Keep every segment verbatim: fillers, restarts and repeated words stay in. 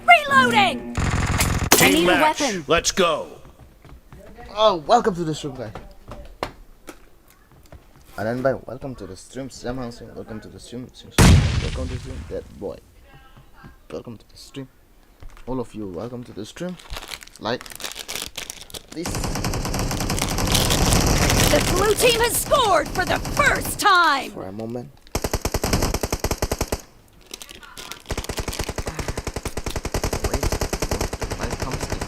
Reloading! I need a weapon. Let's go. Oh, welcome to the stream, guys. Anan Bhai, welcome to the stream. Siam Hang Sing, welcome to the stream. Sing Sing, welcome to the stream. That boy, welcome to the stream. All of you, welcome to the stream. Like this. The blue team has scored for the first time. For a moment. Wait, the light comes in.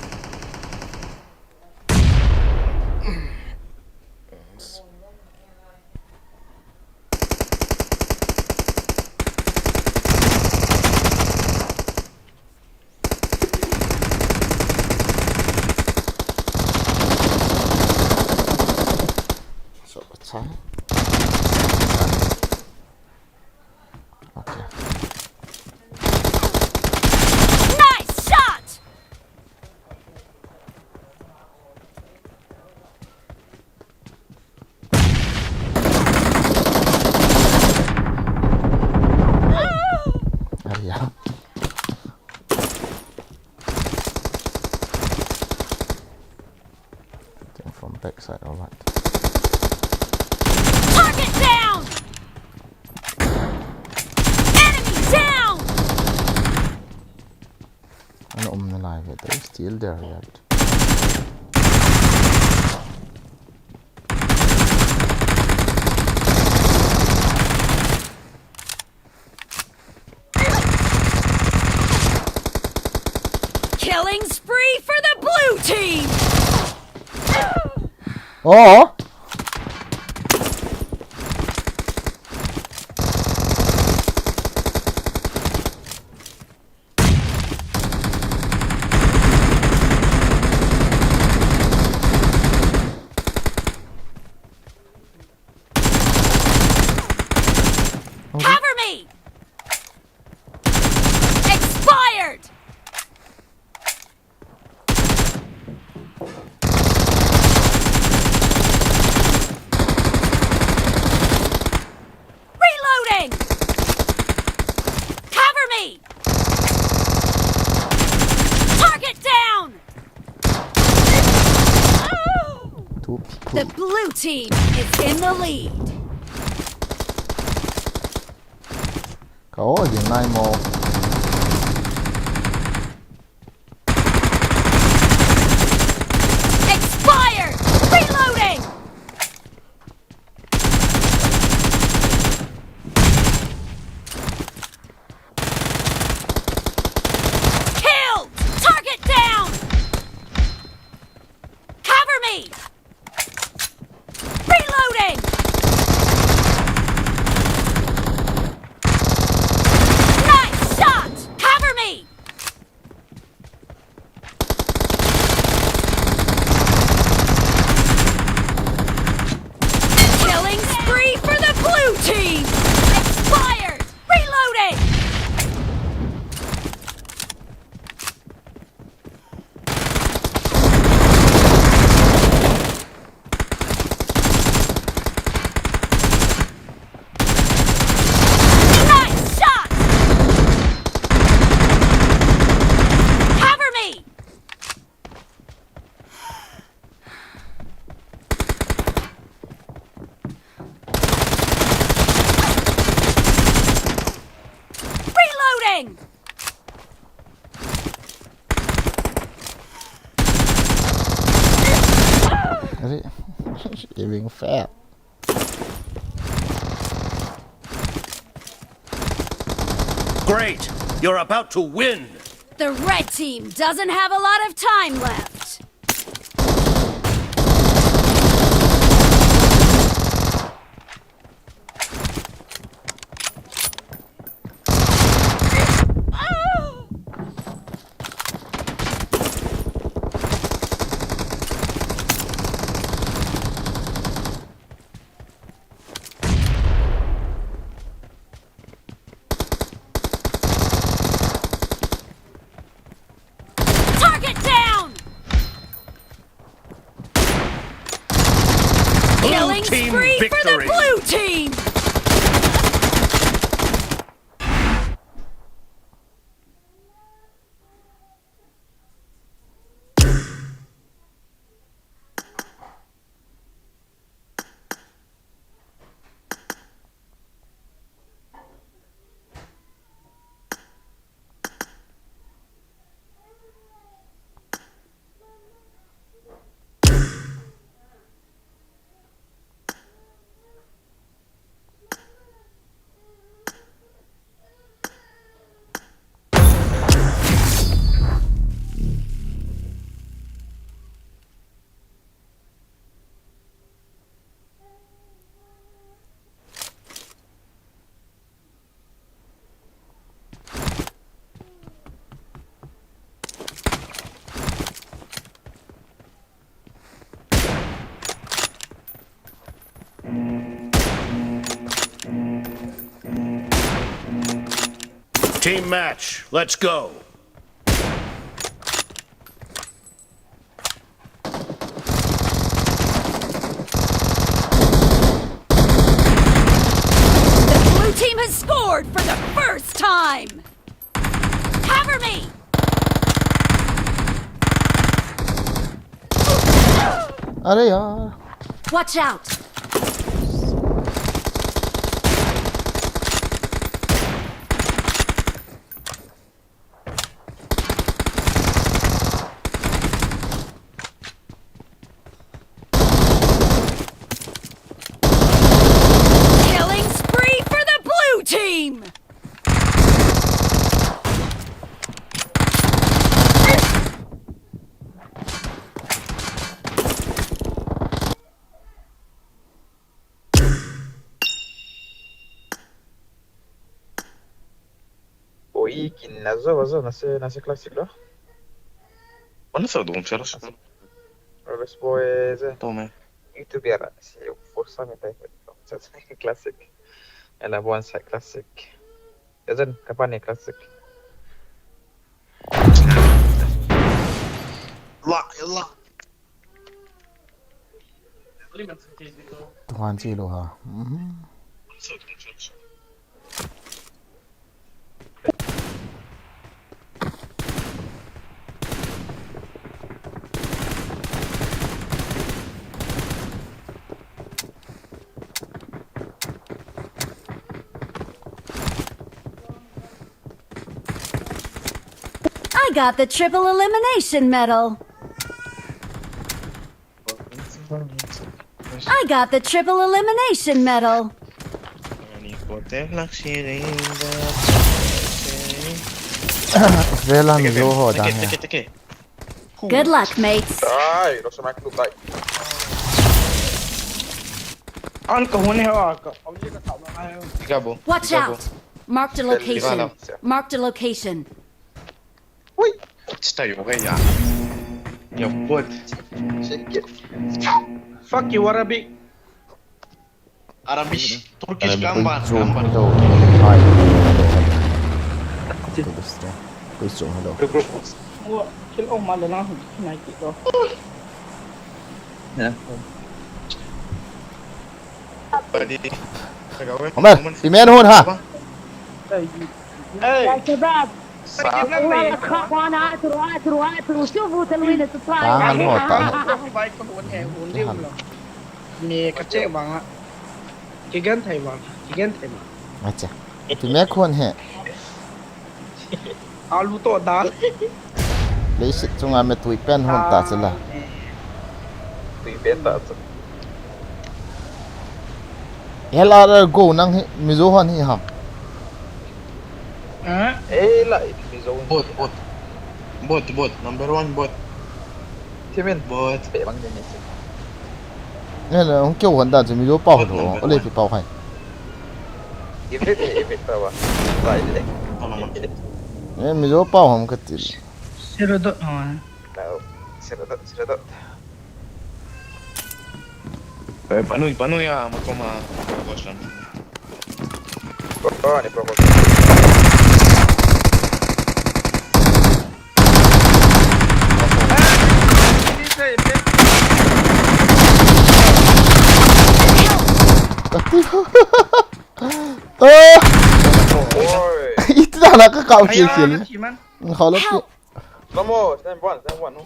So, what's that? Okay. Nice shot! Hurry up. They're from backside or what? Target down! Enemy down! Ano um na live, they're still there yet. Killing spree for the blue team! Oh! Cover me! Expired! Team is in the lead. Ka o jing nai mo. Expired! Reloading! Killed! Target down! Cover me! Reloading! Nice shot! Cover me! Killing spree for the blue team! Expired! Reloading! Nice shot! Cover me! Reloading! Are, aiming fat. Great! You're about to win! The red team doesn't have a lot of time left. Target down! Blue team victory. Killing spree for the blue team! Team match, let's go. The blue team has scored for the first time. Cover me! अरे यार। Watch out! Killing spree for the blue team! Oi, kin na zo, zo, na se, na se classic lo. Ona sa dum sera. Robes boy ze. Tome. YouTube era, se forsa me tai. Classic. Ela bon sa classic. Ezen kapane classic. La, la. Tuhan chi lo ha. Mhm. Got the triple elimination medal. I got the triple elimination medal. Vela mi zo ho dan he. Good luck, mates. Ai, lo se mai klub dai. An ka hun he wa ka. Au ye ka sa ma ai. Tiga bo. Watch out. Marked a location. Marked a location. Ui. Está yo ya. Ya bot. Check it. Fuck you, Arabic. Arabish, Turkish gambar, gambar. Hello. Hi. Hello. Hello. Hello. Hello. Kill oh ma le lang hin nai ki do. Yeah. Badi. Omer, imen hon ha. Hey. يا شباب Sa. والله تخاف وانا اعثر واعثر واعثر وشوفوا تلوينة Tahan الطاير. ho, tahan. Bai ko hun he hun diu lo. Me ka che bang a. Ki gan thai bang. Ki gan thai bang. Acha. Ti me khon he. Alu to dal. Leiset chunga me tui pen hon ta chela. Tui pen ta chu. Hel ar go nang hi mi zo hon hi ham. Ah, Eh, la, mi zo. Bot, bot. Bot, bot. Number one bot. Thimin. Bot. Pe bang ni si. Ne ne hung keu hon da chu mi zo pau ho. O le pi pau hai. Ivit, ivit pa wa. Sai de. Tolong. Ne mi zo pau ham ka ti. Zero dot ha. Tao. Sira dot, sira dot. Eh, panui, panui ya, makoma. Gostan. Ko ni ko ko. Ka ti. Ah! Oi. Iti na ka kau chil chil. Chiman. Kau lo pi. No more. Stand one, stand one. No.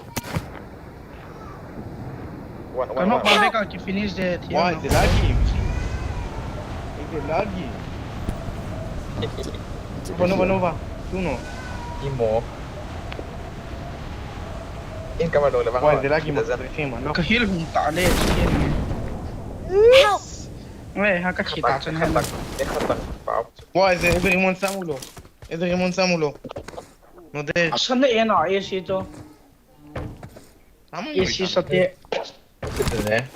One, one, Kano one. pa be ka ki finish de thi. Why is it laggy? Is it laggy? Nova, Nova, Nova. Two no. Imo. In kamar dong le bang. Why is it laggy? Doesn't. Must be same, no? Ka heal hung ta le chicken ni. Help! Ngai ha ka chi ta chun ha. Ni khat tang. Pau. Why is it everyone samulo? Everyone samulo. No de. Asan na ena A C to. Samu. A C sa te. Sit there.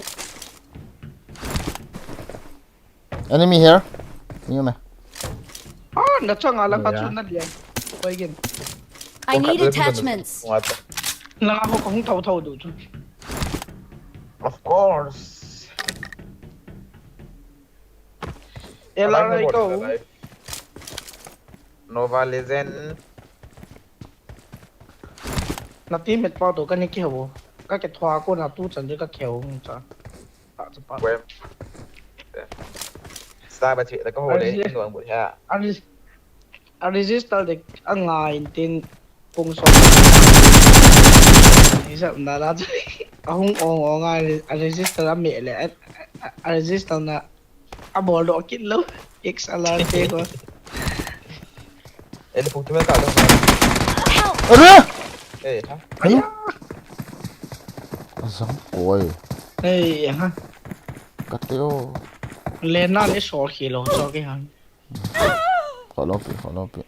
Enemy here. Ni me. Ah, na chang ala ka chu na lian. Koi gin. I need attachments. What? Na ho ka hung thau thau du chu. Of course. Ela rai ko. Nova Legend. Na teammate pa to ka ni ki ho. Ka ke thua ko na tu chan de ka kheu cha. Ta cha pa. Web. Star ba chi da ko ho le nuang bu ha. A res- a register de a ngai tin kung so. Ni sa na la chu. A hung ong ong a re- a register a me le a- a- a register na a bol do kit lo. X alarm te ko. Eh, le pung tu me ka dong. Help! Are! Eh, ha. Hello. Azam koi. Ei ha. Ka teo. Le na le so khi lo cho ke han. Kau lo pi, kau lo pi.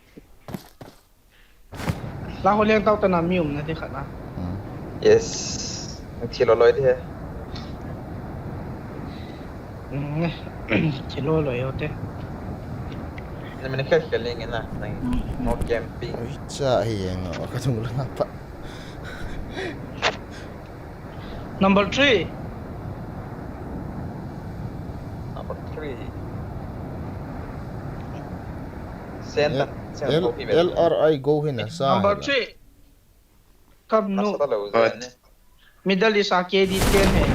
La ho leng tau ta na mi um na te khat na. Hmm. Yes. Thi lo loi de. Mm, thi lo loi ho te. Na me na khel khel leng na. Nang no camping. Oi cha hi eng o ka tung la pa. Number three. Number three. Sen L, sen L, ko pi me. L R I go hin a sa. Number Hi la. three. Come no. Sa ta lo zen ne. Middle is a K D ten hai.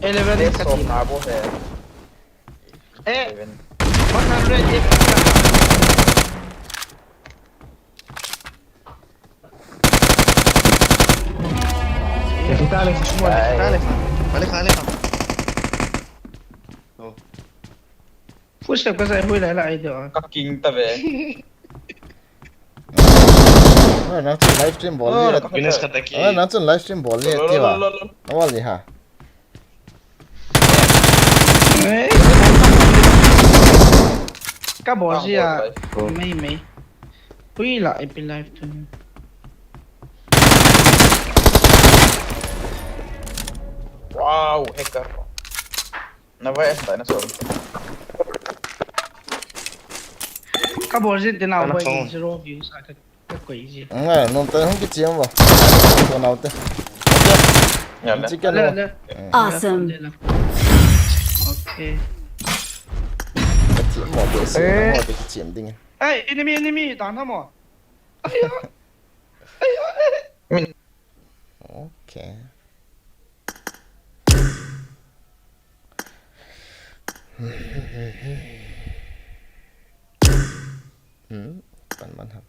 Eleven Ten ka so tin. Na bo hai. Eh, Eleven. one hundred eight. Dale, dale, dale. Aleja, aleja. No. Footstep ka sai hui lai lai de. Ka king ta ve. Nang chun live stream bol ni. Finish khat a ki. Nang chun live stream bol ni ti ba. Bol ni ha. Ka bol ji a. Mei mei. Hui la epi live tu. Wow, hacker. Na vai esta na so. Ka bol ji de na vai zero views a ka. Ka koi ji. Nga, nom ta hung kichiam va. To nau te. Ya le. Chicken le, le. Awesome. Okay. Ka chiam mo te se, mo te kichiam ding. Hey, enemy, enemy, dang na mo. Ayo. Ayo. Okay. Hmm, pan man ham.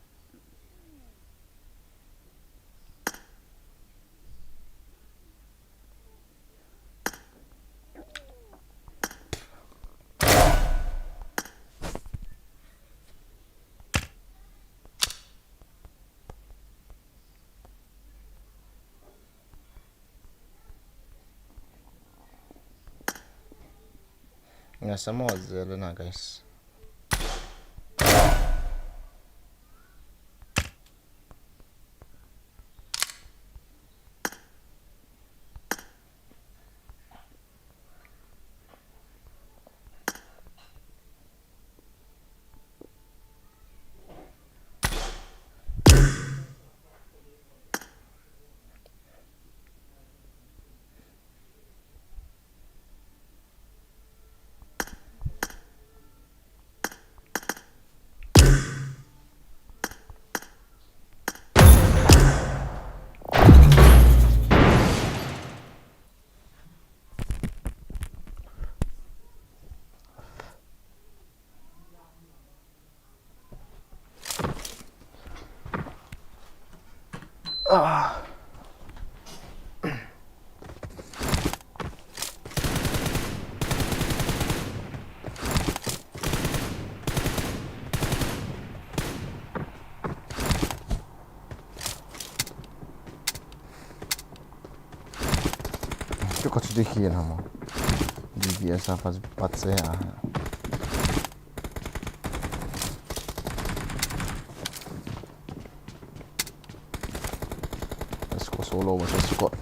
Nga samo zelo na, guys. Chu ka chu dikhi na mo. D B S a pas pat se a. Let's go solo versus squad.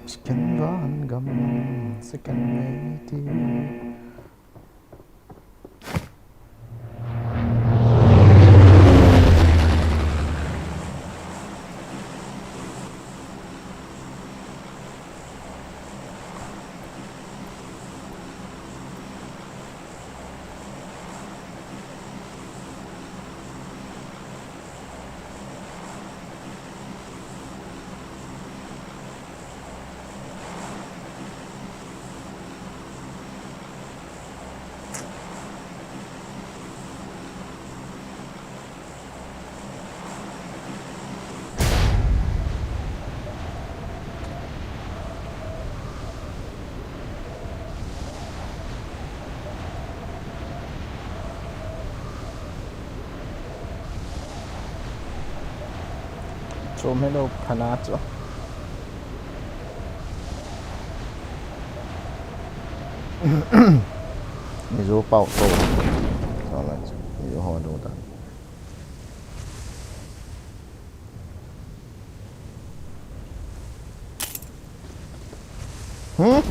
Second van gam, second eighty. Chom hello phana chu. Mizo pau to. Sala chu. Mizo ho do ta. Hmm?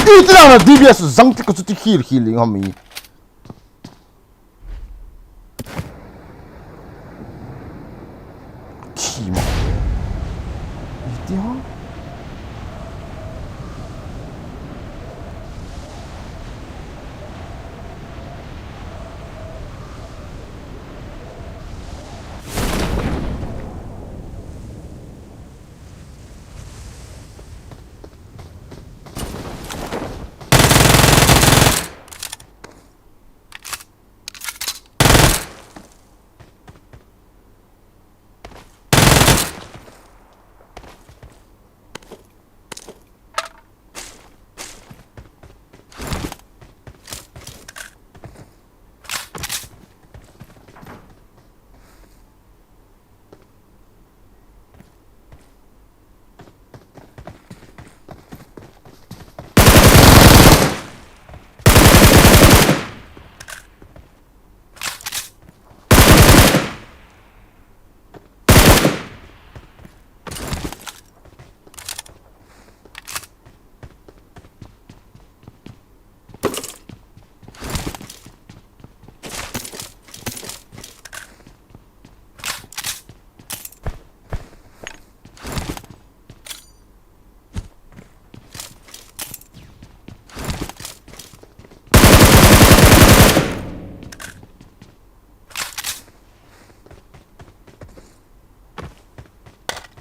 Iti lang na D B S zang ti ka chu ti khil khil ling ham i. Khi ma. Iti ha.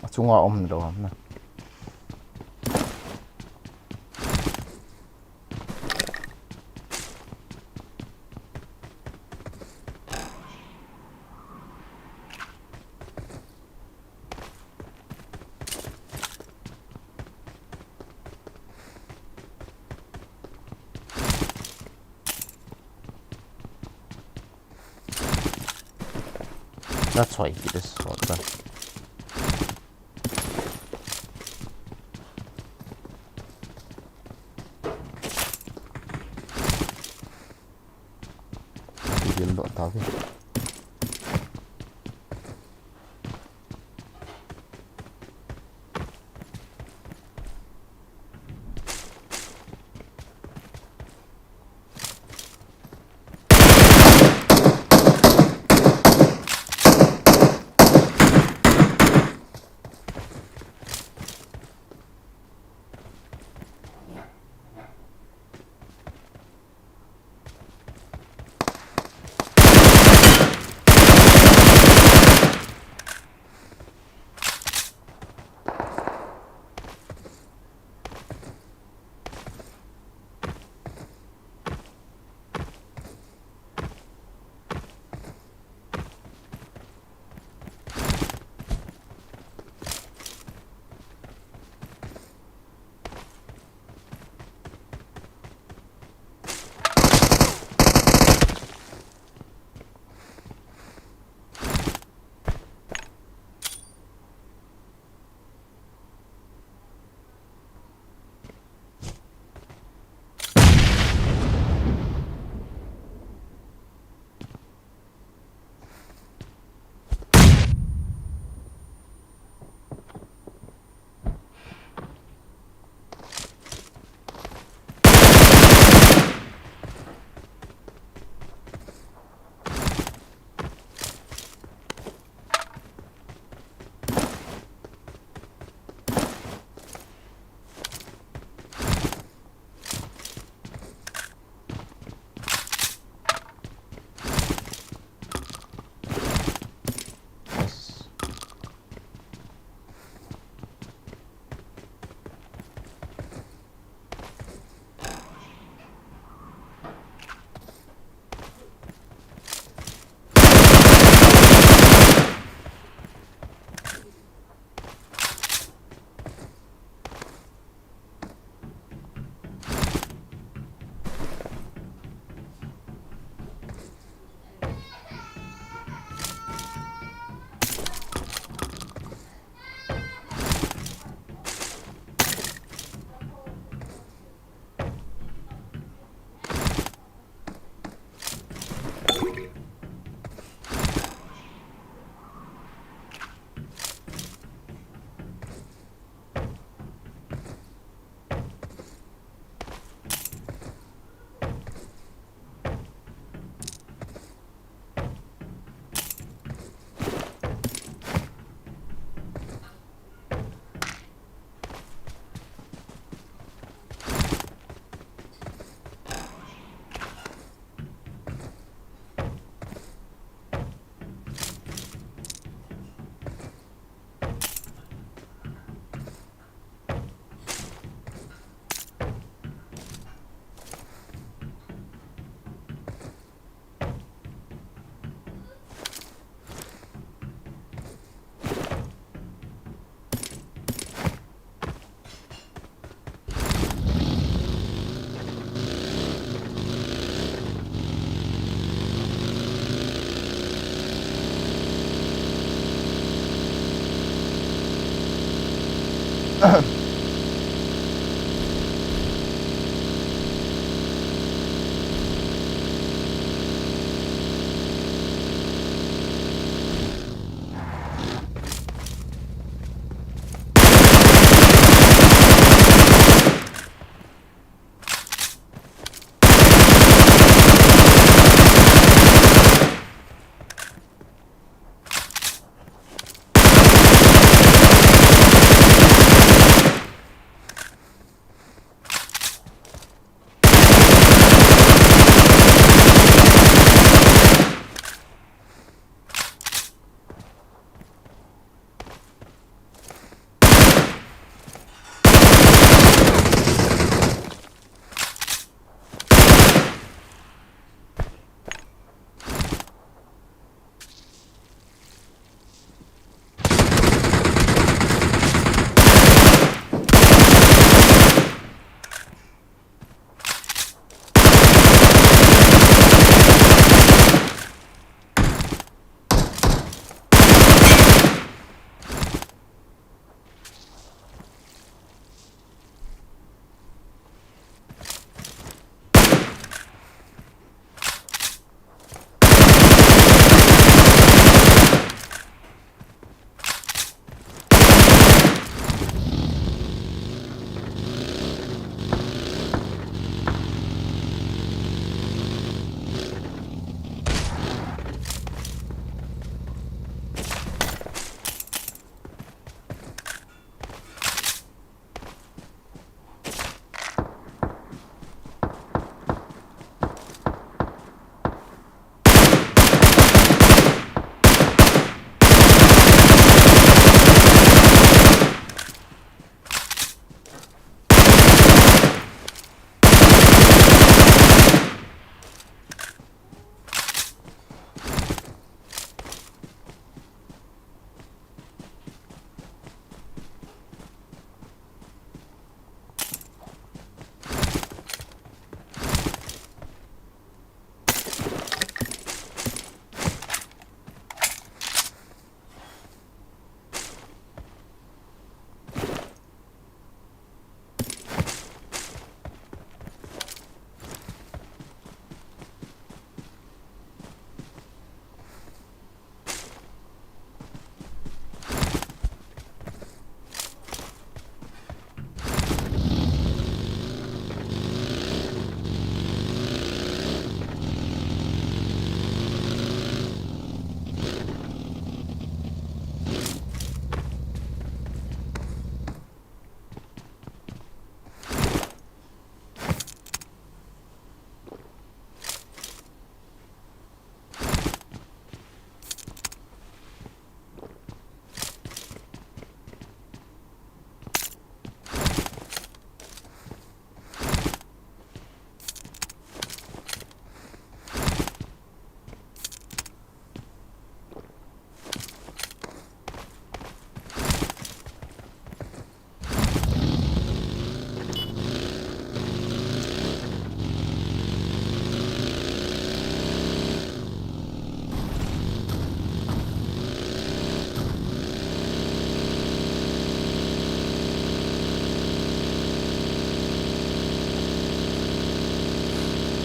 Achunga um lou ham na. That's why it is shotgun. Ati gel doh tau ve.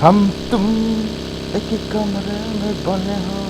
हम तुम एक ही कमरे में बंद हो।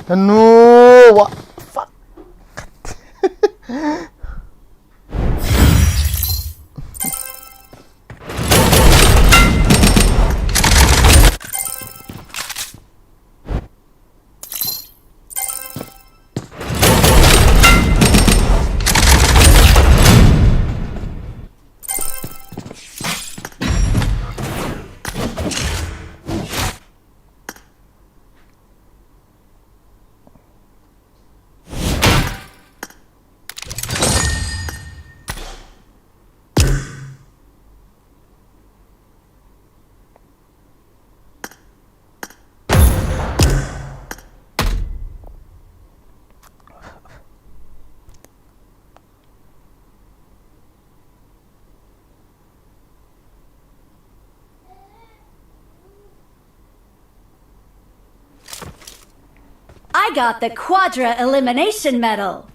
Thanu, what? Fuck. I got the Quadra Elimination Medal.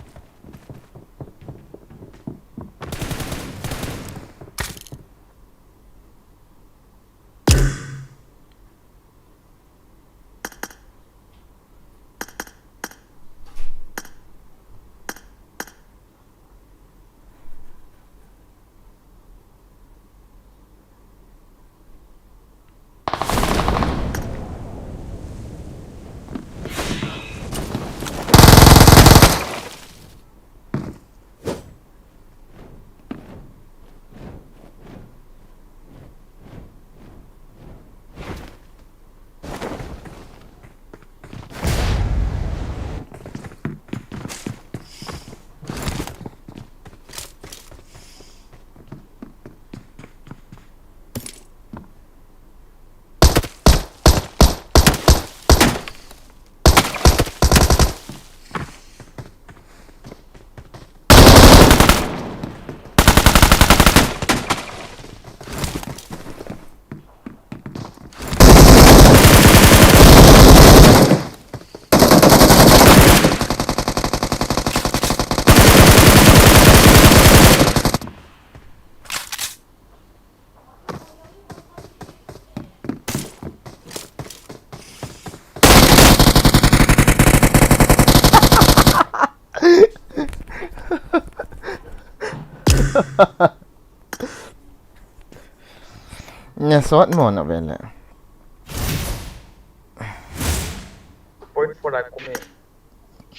Nya sot mo na vele. Point four a kumi.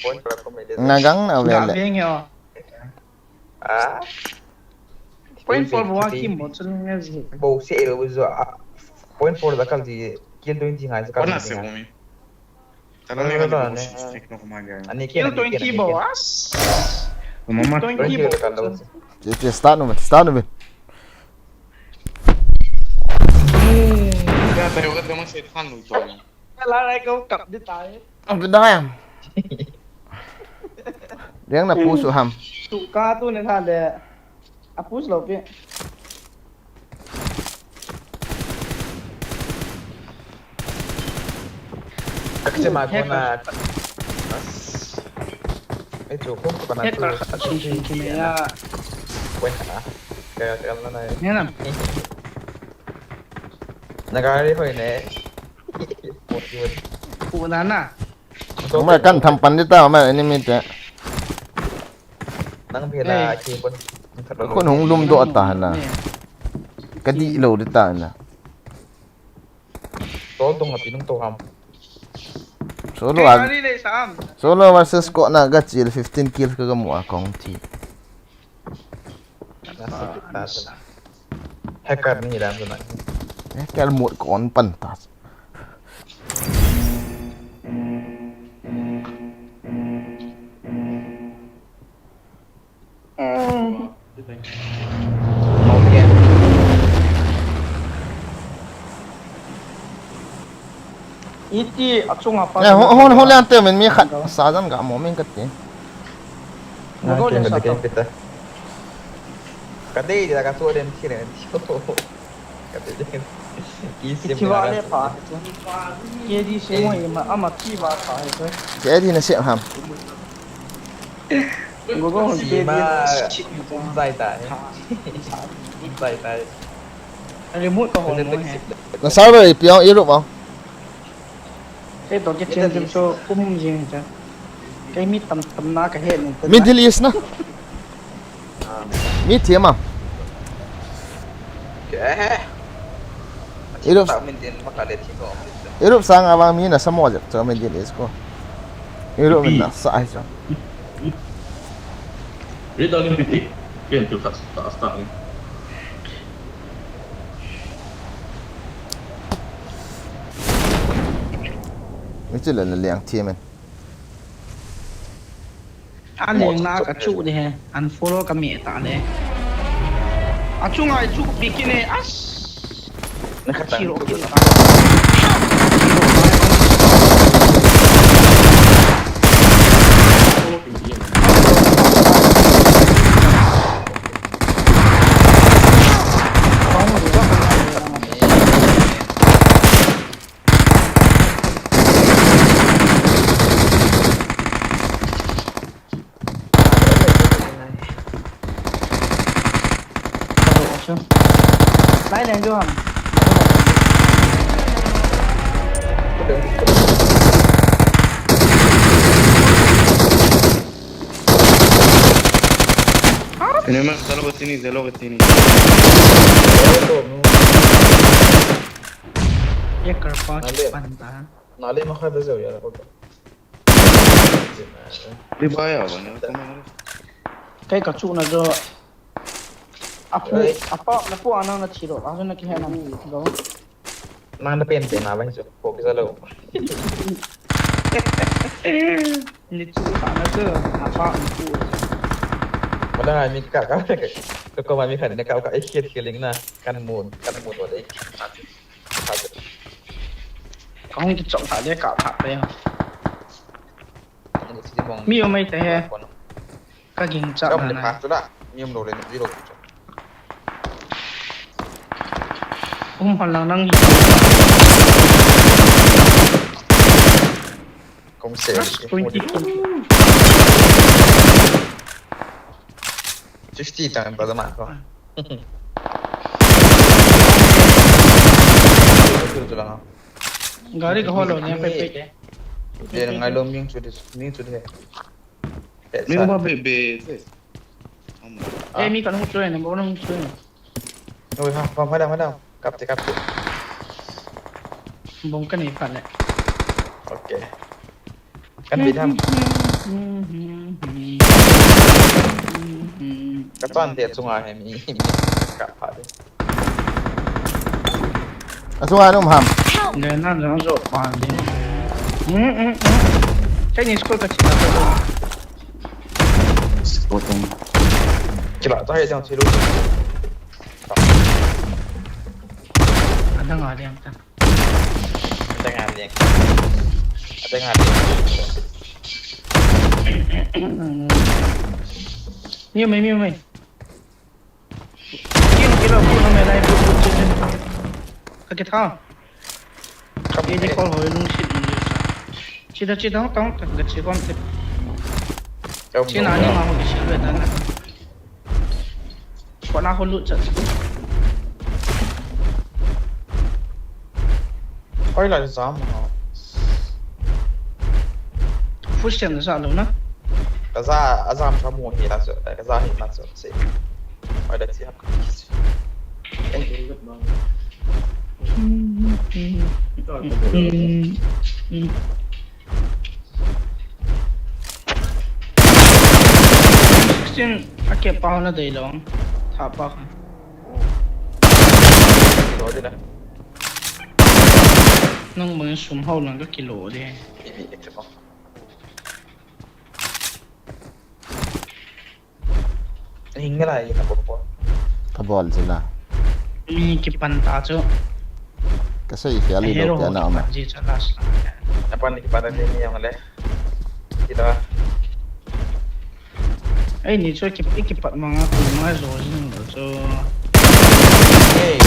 Point four a kumi. Na gang na vele. Ga veng yo. Ah? Point four bo a kim bo chun nge ji. Bo se el bo jo a. Point four da kal ji. Kill twenty ngai se kal ji. Kona se bo mi. Tala ne kali bo shi stick no kuma ga. Ani kill twenty bo as. Mama twenty bo. Che, che, start no, start no. Ya ta yo ka tama se than lu to. Lalai ko kap di tai. Ang ganda yan. Diang na puso ham. Tu ka tu ne tha le. A push lou pi. Kasi ma ko na. Ai chu ko ko na tu. Kaya kaya na na. Yan na. Nagari ko ne. Ko na na. Umai kan tham pan di ta, umai enemy te. Nang bhi la ki pon. Kon hung lum do ta na. Ka di lo di ta na. To dong api nung to ham. Solo a. Solo versus ko na ga chil fifteen kills ka ga mu a kong thi. Hacker ni ram na. Hacker mode kon pan ta. Iti achunga pa. Eh, hon, hon, hon, lian te min mi khat. Sa jan ga mo min kati. Mo go le sa to. Ka dei da ka so den thi le. Ka dei den. Ki sim. Ki va le pa. Ke di se mo ma ama ki va pa. Ke di na se ham. Go go hon ke di. Zai ta. Zai ta. Remote ko hon mo he. Na server ipi ong Europe ong. Kei toh kichen chu chu kum jing cha. Kei mi tam tam na kahe ni. Middle East na. Mi thi ama. Europe, Europe sanga vang mi nasa mo jep chu Middle East ko. Europe mi nasa ai chu. Read only P T. Ken tu tak tak tak ni. Ni chu le na liang thi men. A leng na ka chu de he. Unfollow ka mi ta le. A chu ngai chu pi ki ne as. Na khat tang. Lai leng jo ham. Ini mah, selalu ke sini, selalu ke sini. Ye kerpa. Nale. Pan ta. Nale mah kha da jao ya, okay. Di ba ya ba na. Kei ka chu na jo. Apu, apa, na pu ana na thiro, ajo na kihe na. Go. Nang na pen pen na ba chu, ko kisa lo. Ni chu ka na chu, apa, na pu. Mana mi ka ka ka ko ma mi khan ne ka ka e khiet khiling na, kan mun, kan mun wa dei. Ka hung kichop tha le ka pha pe. Mi um mai te he. Ka ging cha na. Mi um lo le zero. Um hal lang nang. Kong se. Twenty. Fifty tang pa ma ko. Gari ka holo ne pe pe. Dia ngai lo ming chu dis, ming chu de. Ming ba be be. Eh, mi ka nung chu ne, bo nung chu ne. Oi ha, pa ma da ma da. Kap te kap te. Bong ka ni pa le. Okay. Kan bi tham. Ka tan te chunga he mi, mi ka pha de. A chunga num ham. Le na na zo pa de. Hmm hmm hmm. Chinese school ka china. School. Kila ta he jang chilu. Adang a liang ta. Adang a liang. Adang a liang. Miu mai, miu mai. Kilo, kilo, kilo mai lai, bu, bu, bu, bu. Ka kitha. Ka ye di call hoi lung sit lung sit. Chida, chida, hong tong, tong, ka chi kon tip. China ni ma ho ki sit ve ta na. Kona ho lut chat. Oi la jam ha. Full stand sa lo na. Ka za, a jam sa mo hi la so, ka za hi la so se. Oi la ti ha. Sixteen a kep pa ho na dei lo. Tha pa kha. Nang bang sum ho lang ka kilo de. Hing ngai lai na bol bol. Ka bol jila. Mi kipan ta chu. Ka sei fial lo te na ma. Ji cha last. Na pan kipan ni ni yang le. Kita. Ai ni chu ki, kipat manga ku ma jo jing lo chu. Hey.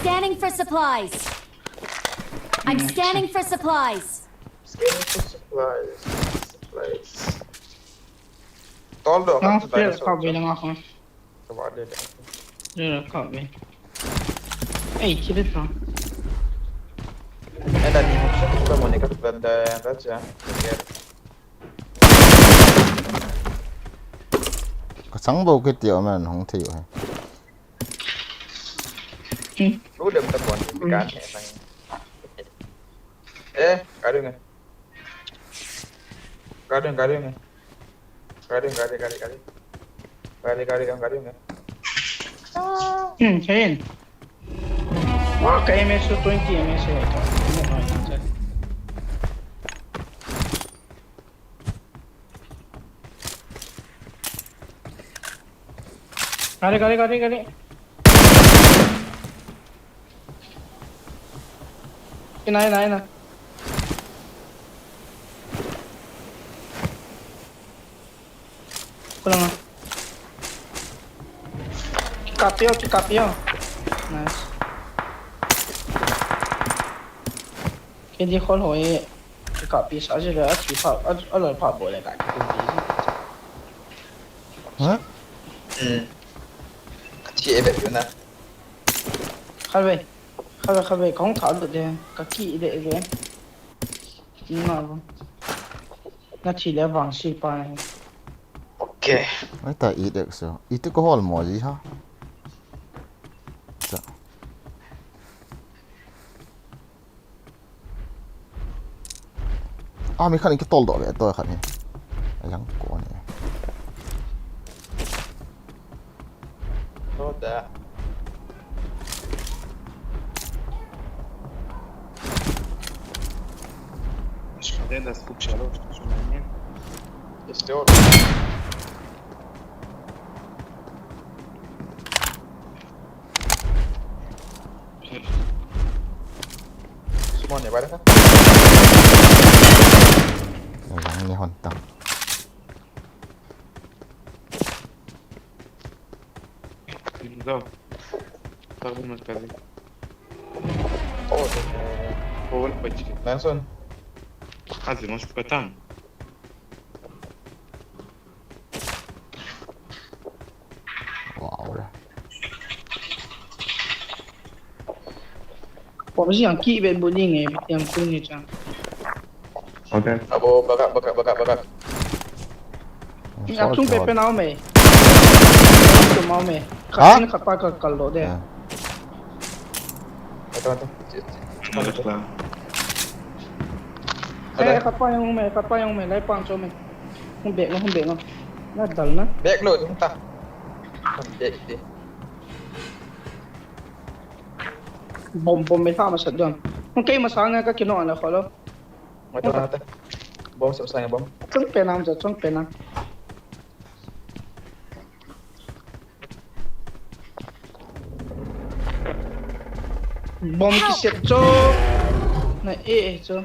Scanning for supplies. I'm scanning for supplies. Scanning for supplies. Supplies. Tol do. Ka be lang ako. Ka ba de de. De la ka be. Ei, chile ta. Ka chang bou kiti o man hung thei u he. Lu dem ta pon ti kan he sang. Eh, ka ding. Ka ding, ka ding. Ka ding, ka ding, ka ding, ka ding. Ka ding, ka ding, ka ding. Hmm, Shane. Wah, ka M S tu twenty M S eh. Gari, gari, gari, gari. Ina, ina, ina. Kulang ah. Kikap yo, kikap yo. Nice. Kedi khol hoi. Kikap pi sa jile, athi pha, a, alal pha bol le ka kikap pi. Ha? Hmm. Athi e bet yuna. Khalve. Khalve, khalve, kong tha lut de. Ka ki de de. Nga bo. Na thi le vang si pa ne. Okay. Ai ta i dek so. I tu ko hol mo ji ha. Cha. A, mi khat in kitol doh ve, toi khat hi. A yang ko ni. Hold that. Escondendo as cucharas, su manera. Este otro. Sumon ya, vale. Yang ni hon tang. Go. Tahu mas kali. Oh, oh, oh, pagi. Langsung. Azi mas katan. Wow. Pom si yang ki be bu ni nge, yang ku ni chang. Okay. Abo, baga, baga, baga, baga. Ni a chung pe pe nau me. Chung mau me. Ha? Khat ni khat pa ka kal lo de. Ah. Ito, ito. Ito, ito. Eh, khat pa yang me, khat pa yang me, lai pang cho me. Hung bek lo, hung bek lo. Na dal na. Bek lo, hung ta. Hung bek ti. Bom, bom me tha ma sat don. Hung kei ma sa nga ka kino na kho lo. Mata, mata. Bom sa sa nga bom. Chung pe nam cha, chung pe nam. Bom ki sep cho. Na e e cho.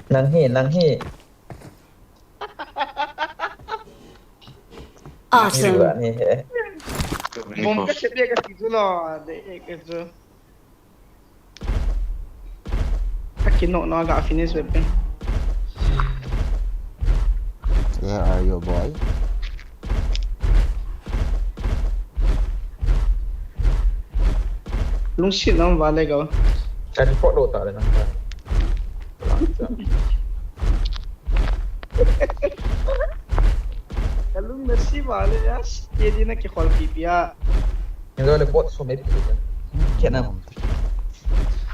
Nang hi, nang hi. Awesome. Nang hi, nang hi. Bom ka sep dia ka ti chu lo. De e ke chu. Aki no no ga finish weapon. Where are you, boy? Lungsit na vale ga. Ka report lo ta le na. Ka lung na si vale ya. Ye di na ki khol pi pi a. Ni lo le bot so me pi. Kena.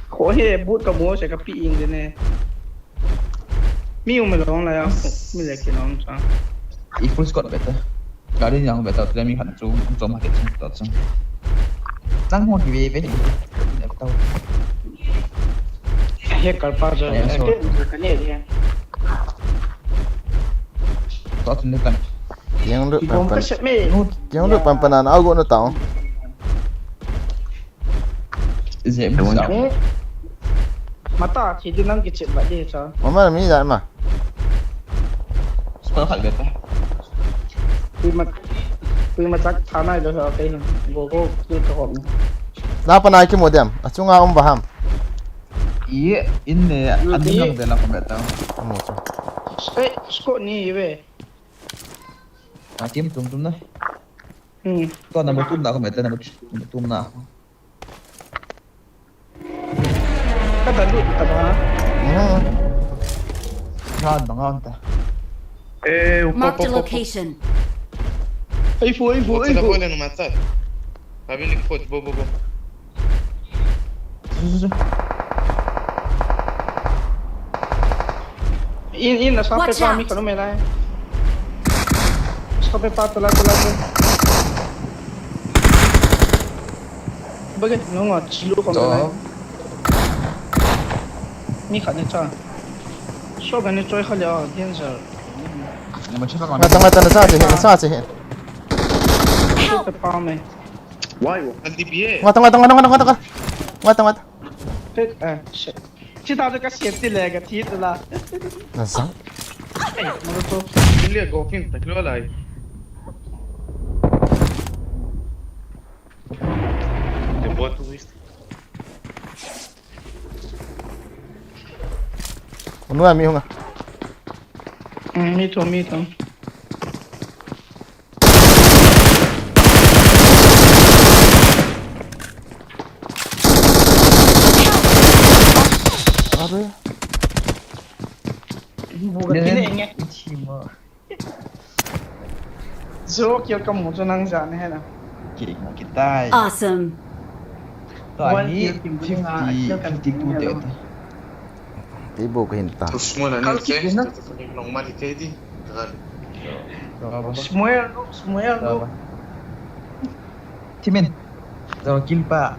Kho he, but ka mo se ka pi ing de ne. Mi um lo la ya, mi le ki nom cha. I full squad beta. Gari yang beta, tu mi khat chu, chu ma ke chu, to chu. Tang mo ki ve ve. Ne beta. He kal pa jo. Ya, so. Ke ka ne dia. To chu ne tan. Yang lu pan pan. Yang lu pan pan an au go na tao. Zem sa. Eh. Mata thi di nang kichep ba di cha. Mama mi da ma. Squad khat beta. Pui ma, pui ma chak tha nai lo sa kei hin. Go go kill ka hom. Na pa nai ki mo dem. A chunga um ba ham. Ye, in ne, an ding lang de la ko beta. Amo chu. Eh, squad ni ve. A team tum tum na. Hmm. Tua number two na ko mete number two na. Ka da lut ta ba. Hmm. Ka da ngan ta. Eh, upa, Marked a upa, upa, upa. Location. Ai fo, ai fo, ai fo. Bo, bo, bo. In, in, na sa pe pa mi kanu me lai. Sa pe pa tala tala. Bagi nunga chilu ko me lai. Mi khat ne cha. So ga ne choi kha le a danger. Ngata ngata na sa che, na sa che. Sa pe pa me. Why? Ngata ngata ngata ngata ngata. Ngata ngata. Pek, ah, shit. Chita tu ka siat ti le ka thi tu la. Na sang. Hey, mano to. Ilia go kin ta klo lai. The bot twist. Unu ami hunga. Mm, mi to, mi to. Abe. Buga kine inge. Zero kill kamu chu nang jan he na. Ki, kitai. Awesome. To one ahi kill kim fifty, fifty two te. Ti bu ka hin ta. Small ani ke, normal ke di. Small no, small no. Timin. Zo kin pa.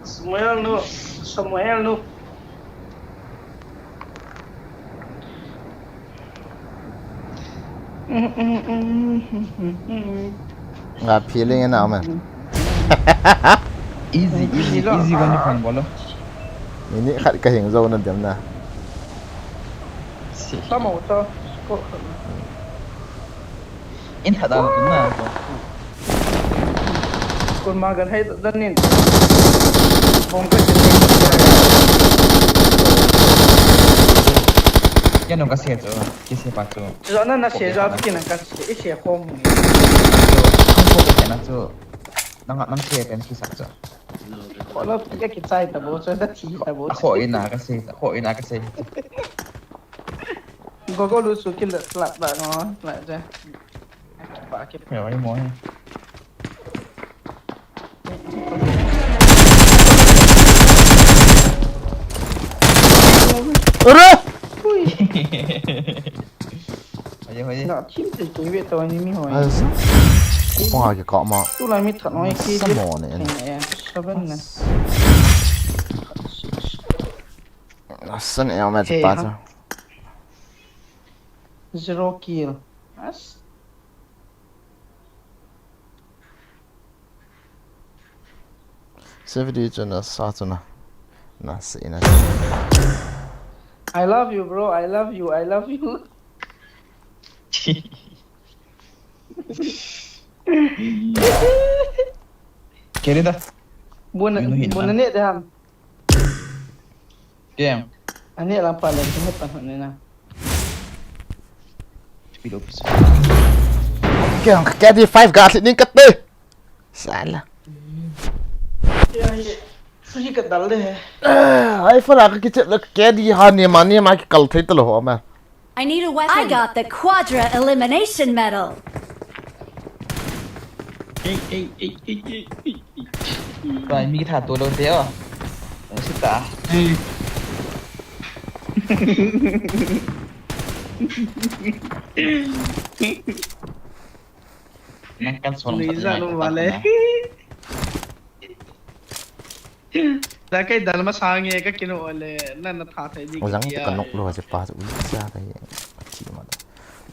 Small no, small no. Nga feeling na man. Easy, easy, easy one phone bolo. Minute khat ka hing zo na dem na. Tamo to. In thada na. Kun ma gan hai dan in. Bom ka. Yan no ka se to. Kisi pa chu. Chu na na se ja chu kin ka se, i se khom. Ang ko ke na chu. Nang nang se pen ki sak chu. Ko lo ki ki chai ta bo chu da thi ta bo. Ko ina ka se, ko ina ka se. Go go lu su ki la la ba no, la ja. Ba ki pe wa mo. Ura! Ui. Hoye, hoye. Na, team te tu ve to ni mi hoye. Ai, sa. Ko pa ke ka ma. Tu la mi tha no ki. Sa mo ne. Seven ne. Sa ne ya ma pa cha. Zero kill. As. Safety chu na sa chu na. Na se na. I love you, bro. I love you. I love you. Kere da. Buna, buna ne da ham. Kem. Ani la pa le, ni pa ne na. Kem, K D five ga ning kate. Sala. Ya, ya. Suji ka dal de. Ai, fala ka kiche la K D ha ni ma ni ma ki kal thei talo ho ma. I need a weapon. I got the quadra elimination medal. Ei, ei, ei, ei, ei, ei, ei. Pai mi tha to lo te o. Ai, sita. Ei. Nang kan son. Ni ja no vale. Da kai dal ma sange ka kino ole na na tha thai di. Ojang ka nok lo je pa u sa kai. Chi ma da.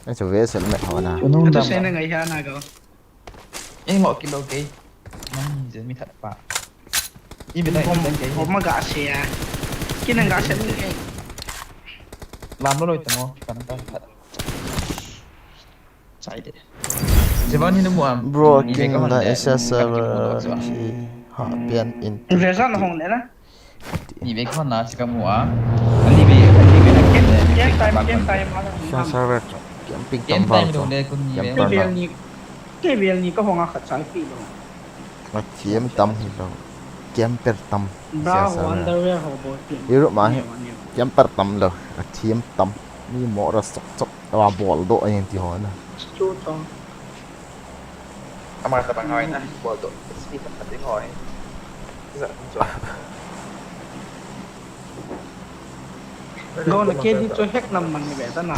Ai chu ve sel me ho na. Ka tu se na ngai ha na go. Ei mo kilo ke. Nang je mi that pa. I be dai bom, bom ke. Bom ma ga se ya. Ki nang ga se ni ke. Lam lo lo te mo. Kan ta that. Chai de. Jevan hin mu am. Bro, king da S S server. Ha pian in. Rezan hong le na. Ni ve khon na si ka mu a. Ani ve, ani ve na ken de. Game time, game time. Sa server. Game ping tam ba. Game time lo le kun ni ve. Ni ve ni. Kei vel ni ka hong a khat chai pi lo. Athiam tam hi lo. Camper tam. Bra ho, underwear ho bol pi. Europe ma hi. Camper tam lo. Athiam tam. Mi mo ra sok sok. Awa bol do a yen ti ho na. Chu to. Ama ta bang hoi na. Bol do. Speed tam ding hoi. Za chu. Don, K D chu hack nam man ni ve ta na.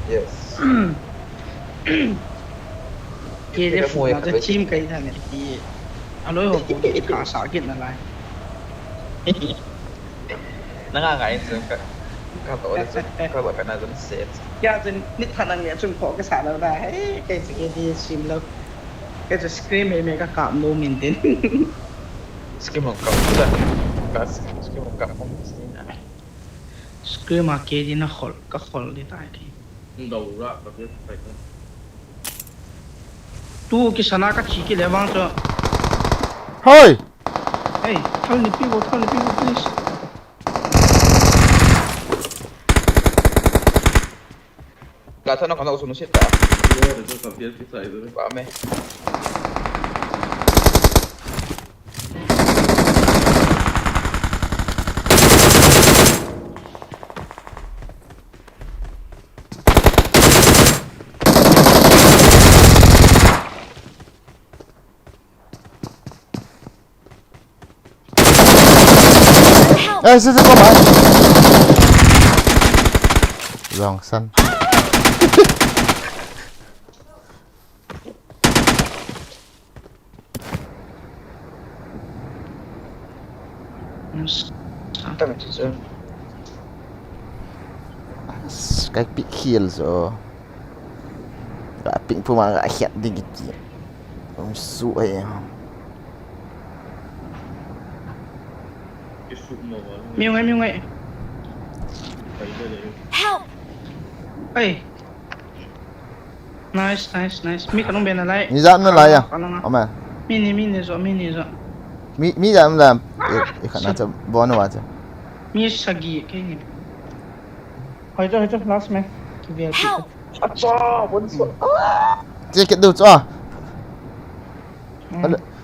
Yes. K D fu na chu chim kai tha ni ti. Aloi ho ko ki ka sa kit na lai. Na nga ngai chu ka, ka to chu, ka to ka na chu se. Ya chu ni tha na nge chu ko ka sa lo da. Hei, kei chu K D sim lo. Kei chu scream me me ka kam lo min tin. Scream hong kap tu la. Ka scream hong kap hong si na. Scream a K D na khol, ka khol di tai ki. Ndo ra ka bia sai ta. Tu ki sana ka chi ki le vang cho. Hoi! Hey, thal ni pi bo, thal ni pi bo, please. Ka thana kana usun sit ta. Yo, de tu ka bia ki sai tu. Ba me. Help! Eh, si, si, ko ba. Wrong san. Tam chu chu. Ka pick kill zo. Ka pick puma ka hiat ding ki. Um su ai. Mi ngai, mi ngai. Help! Ai. Nice, nice, nice. Mi kanung bena lai. Mi jat na lai ya. Kalanga. Ome. Mi ni, mi ni zo, mi ni zo. Mi, mi jat na lai. Ah, i, i khana cha bon wa cha. Mi sagi ke ni. Hoi cho, hoi cho, last me. Ki bia ki. Help! Acha, bon so. Che ke do cha.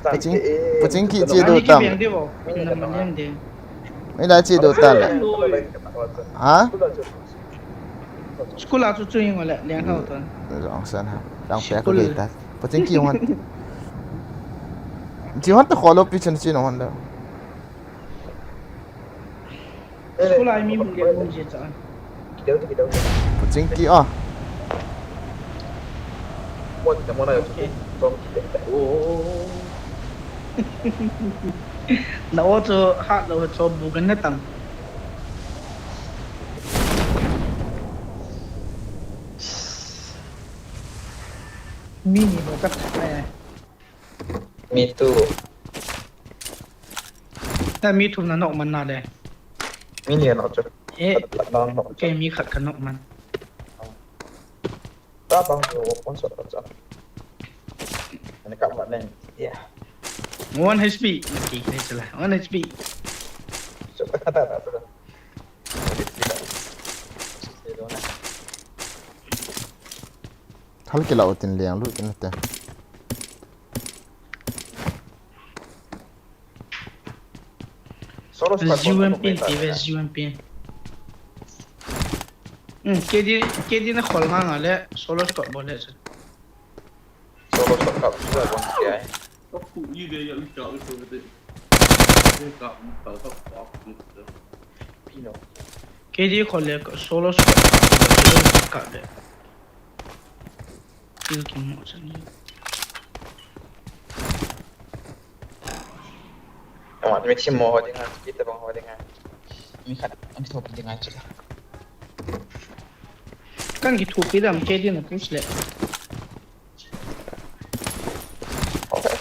Paching, paching ki che do tam. Ei la che do ta le. Ha? School a chu chu ing le, liang hau ton. Jong san ha. Dang pe ko de ta. Paching ki hon. Chi hon ta kholo pi chen chi no hon da. School ai mi hung le hung je cha. Kideu, kideu. Paching ki a. Mo, mo na yo. Okay. Tom ki de. Oh. Na o chu hat lo chu bu kan na tang. Mi ni lo ka tha ai. Me too. Na mi thum na nok man na le. Mi ni nok chu. Eh. Khat nok nok. Kei mi khat ka nok man. Ta bang chu one shot ka cha. Ani ka ma nen. Yeah. One H P. Ki ki chu la. One H P. Chu ta ta ta ta. Thal kila utin liang lu tin te. Solo squad U M P, T V S U M P. Hmm, K D, K D na khol nga nga le, solo squad bol le. Solo squad kap, solo squad kap, ya. Pino. K D khol le, solo squad kap le. Kill kimu chan ni. Ama, mi sim mo ho dinga, kita bang ho dinga. Mi khat, ang kithopi dinga chu. Kan kithopi dam K D na push le. Okay.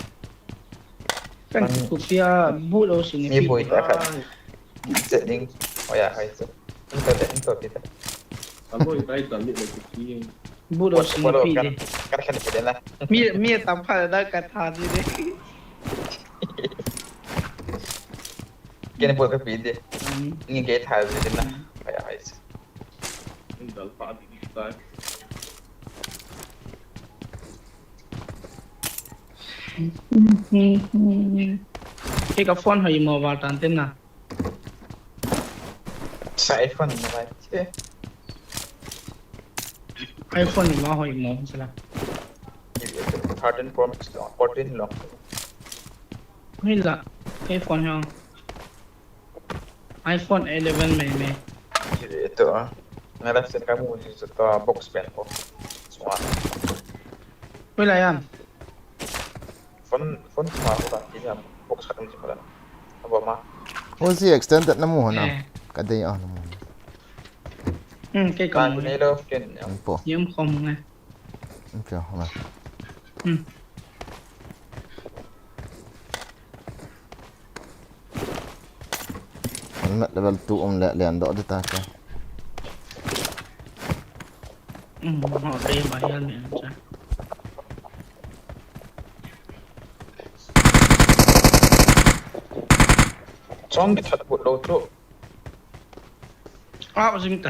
Kan kithopi a bu lo si ni. Mi boi ta khat. Che ding. Oya, hai chu. Into de, into de. Amo itai tan ni lo ki. Bu lo si ni pi de. Kar khan ki de na. Mi, mi tam pha da ka tha ni de. Ken bol ka pi de. Ngi ke tha ni de na. Oya, hai chu. Dal pa di tai. Kei ka phone hoi mo val tan tin na. Sa iPhone mo val che. iPhone ni ma hoi mo sala. Thirteen Pro Max lo, fourteen lo. Hoi la, kei phone hoi. iPhone eleven mai mai. Ito ah. Nga la sen kamu ni sa to box pen ko. Swa. Hoi la yan. Phone, phone sma ko ta ti yan box khat ni ko la. Abo ma. Uzi extended na mu ho na. Eh. Ka dei ah na mu. Hmm, kei ka mu. Nei lo ken. An po. Yum khom nge. Okay, ho na. Hmm. Helmet level two um le lian doh di ta ke. Hmm, ho kei ba hial ni cha. Chong di that but lo chu. Ah, jing ta.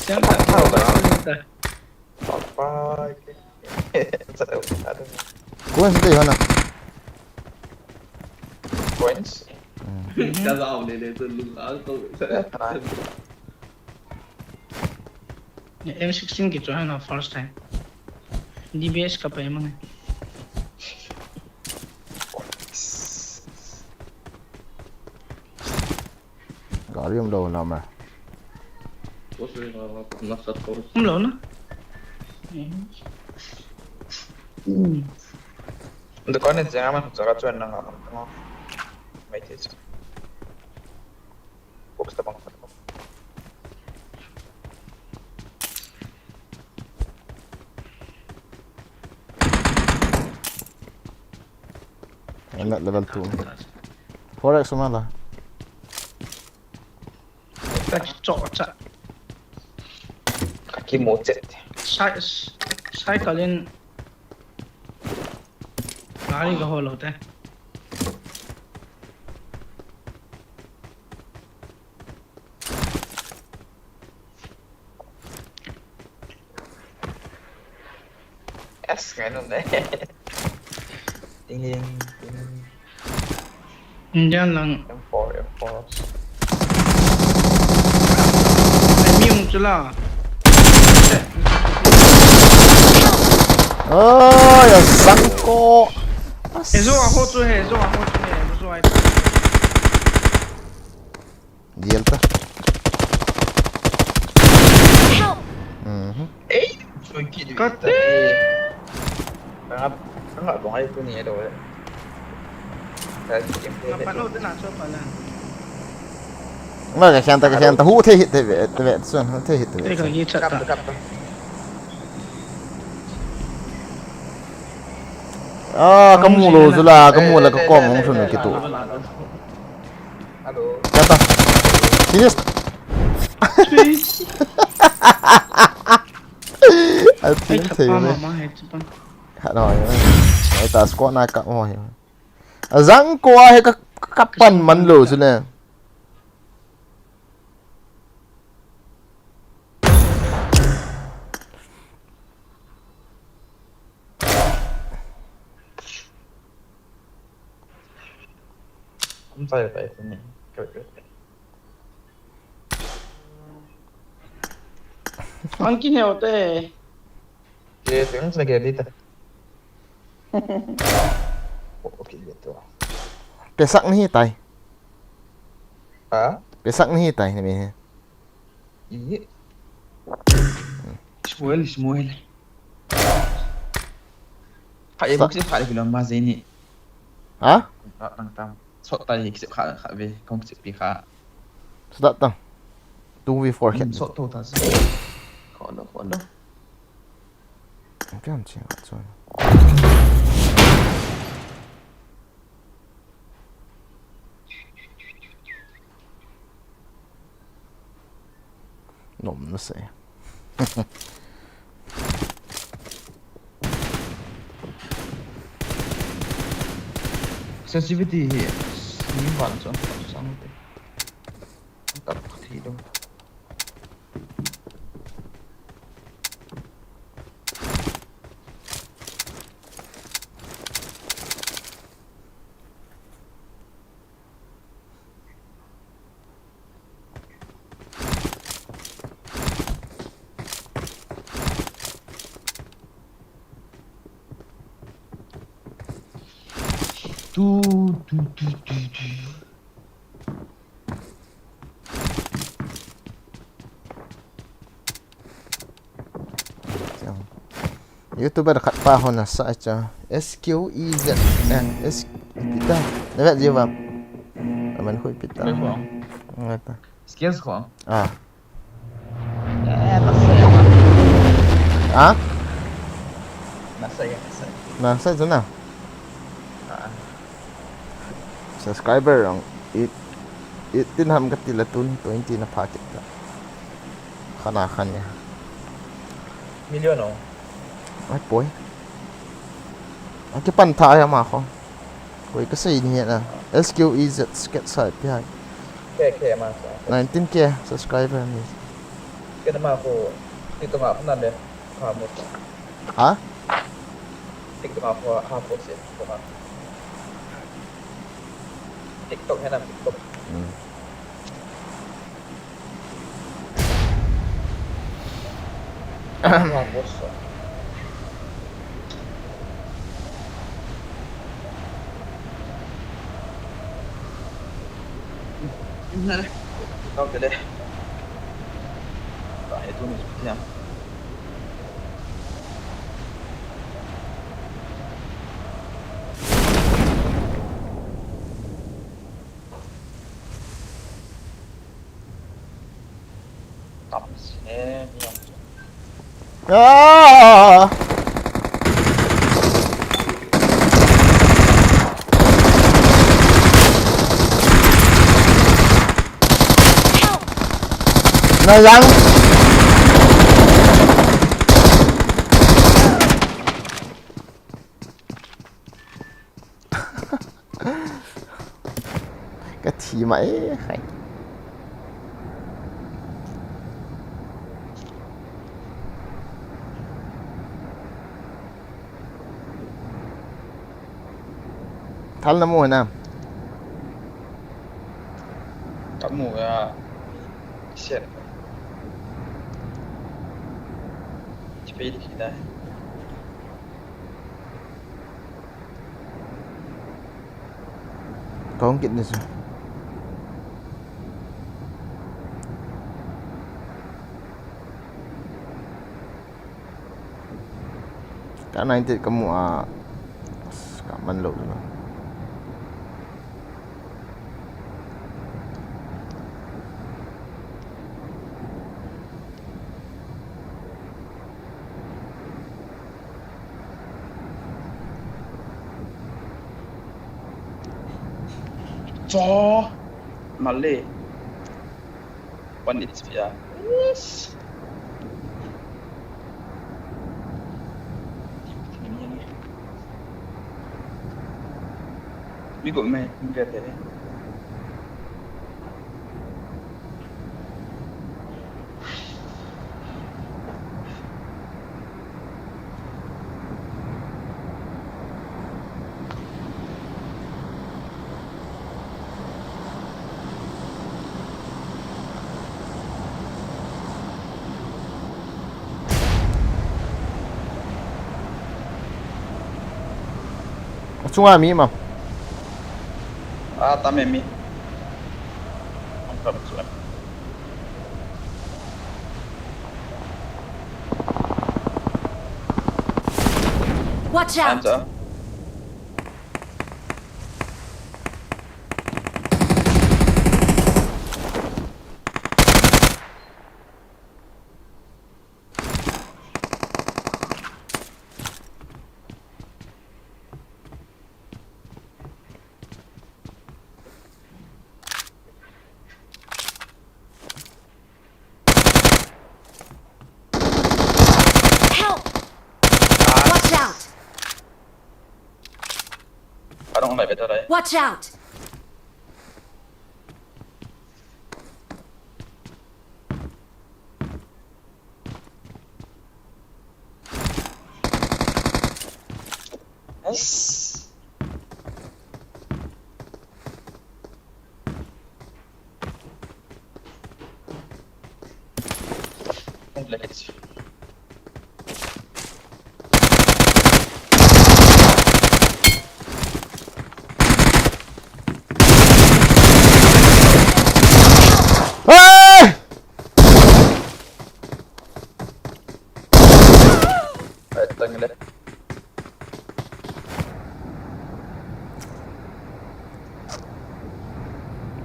Jing ta, jing ta. Bye. Coins dei ho na. Coins? Hmm. Ka lao le le tu lu a to. M sixteen kicho hana first time. D B S ka pai mang. Gari um lo na ma. Um lo na. Hmm. Dukan ni jeng ama chara chuan na nga ma. Mai te chu. Box ta bang. Helmet level two. Four X ma la. Ka cho cha. Ka ki mo chet. Sai, sai kalin. Gari ka holo te. Yes, ganun eh. Tingin, tingin. Diyan lang. M four, M four. Ay, miyong sila. Ay, asang ko. Hezo ako to, hezo ako to, hezo ay. Diel ta. Help! Mhm. Ei, choi ki. Kate. Nga, nga dong ai tu ni do. Ka pano de na cho pala. Nga ka khen ta, ka khen ta. Hu thei hih te ve, te ve, sun, hu thei hih te ve. Te ka gi chat ta. Ah, ka mu lo chu la, ka mu la ka kom hung sun ki tu. Hello. Kata. Serious. A thim thei me. Hello. Ai ta squad na ka mo hi. A jang ko a he ka, ka pan man lo chu le. Ang tayo tayo ito niya. Ang kineo te. Ke, ang sa gari ta. Okay, ito. Pesak ni tai. Ha? Pesak ni tai ni me. Iye. Ismuel, Ismuel. Kha e box e kha e kilom ma zeni. Ha? Nang tam. Sot tai kise kha kha ve, kong kise pi kha. Sot tam. Two v four khen. Sot to ta. Kho lo, kho lo. Kan ching ka chun. Nom na se. Sensitivity hi ni ban chon sang te. Ka thi do. Tu, tu, tu, tu, tu. Chang. YouTuber khat pa hon asa cha. S Q E Z. Eh, S, iti ta. Na vet jiu va. Aman khu iti ta. Vet mo. Ngai ta. Skills ko. Ah. Eh, nasai. Ah? Nasai, nasai. Nasai tu na. Ah. Subscriber ang eight, eighteen ham kati la tun twenty na pha kit ta. Khana khan ya. Million o. Ai poi. Akipan tha ya ma kho. Koi kasei ni na. S Q E Z sketch sai pi hai. K, K ma sa. Nineteen K subscriber ni. Kena ma ko. Ito ma ko na le. Ha mo. Ha? TikTok a ko ha ko se. TikTok a. TikTok hai na TikTok. Hmm. Ha ko se. Tau te le. Ba he tu ni ya. Tam si ne ni. Ah! Na yang. Ka thi mai hai. Thal na mu na. Ka mu ya. Sian. Chipei di kita. Kong kit ni sa. Ka ninety-eight ka mu a, ka man lou na. Cho. Malay. One H P ah. Yes. Mi go me, mi get it. Achunga mi ma. Ah, tame mi. Ang kami suan. Watch out! Ansa. Help! Watch out! Arong lai better ai. Watch out! Nice. Tang le.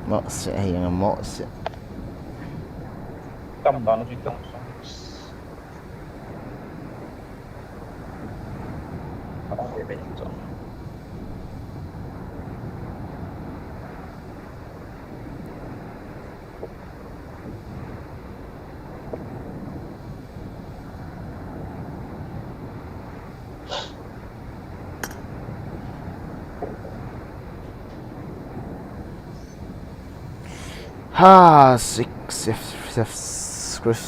Mo se, ai, nga mo se. Tam dan, tam. Ha, six, six, six, six,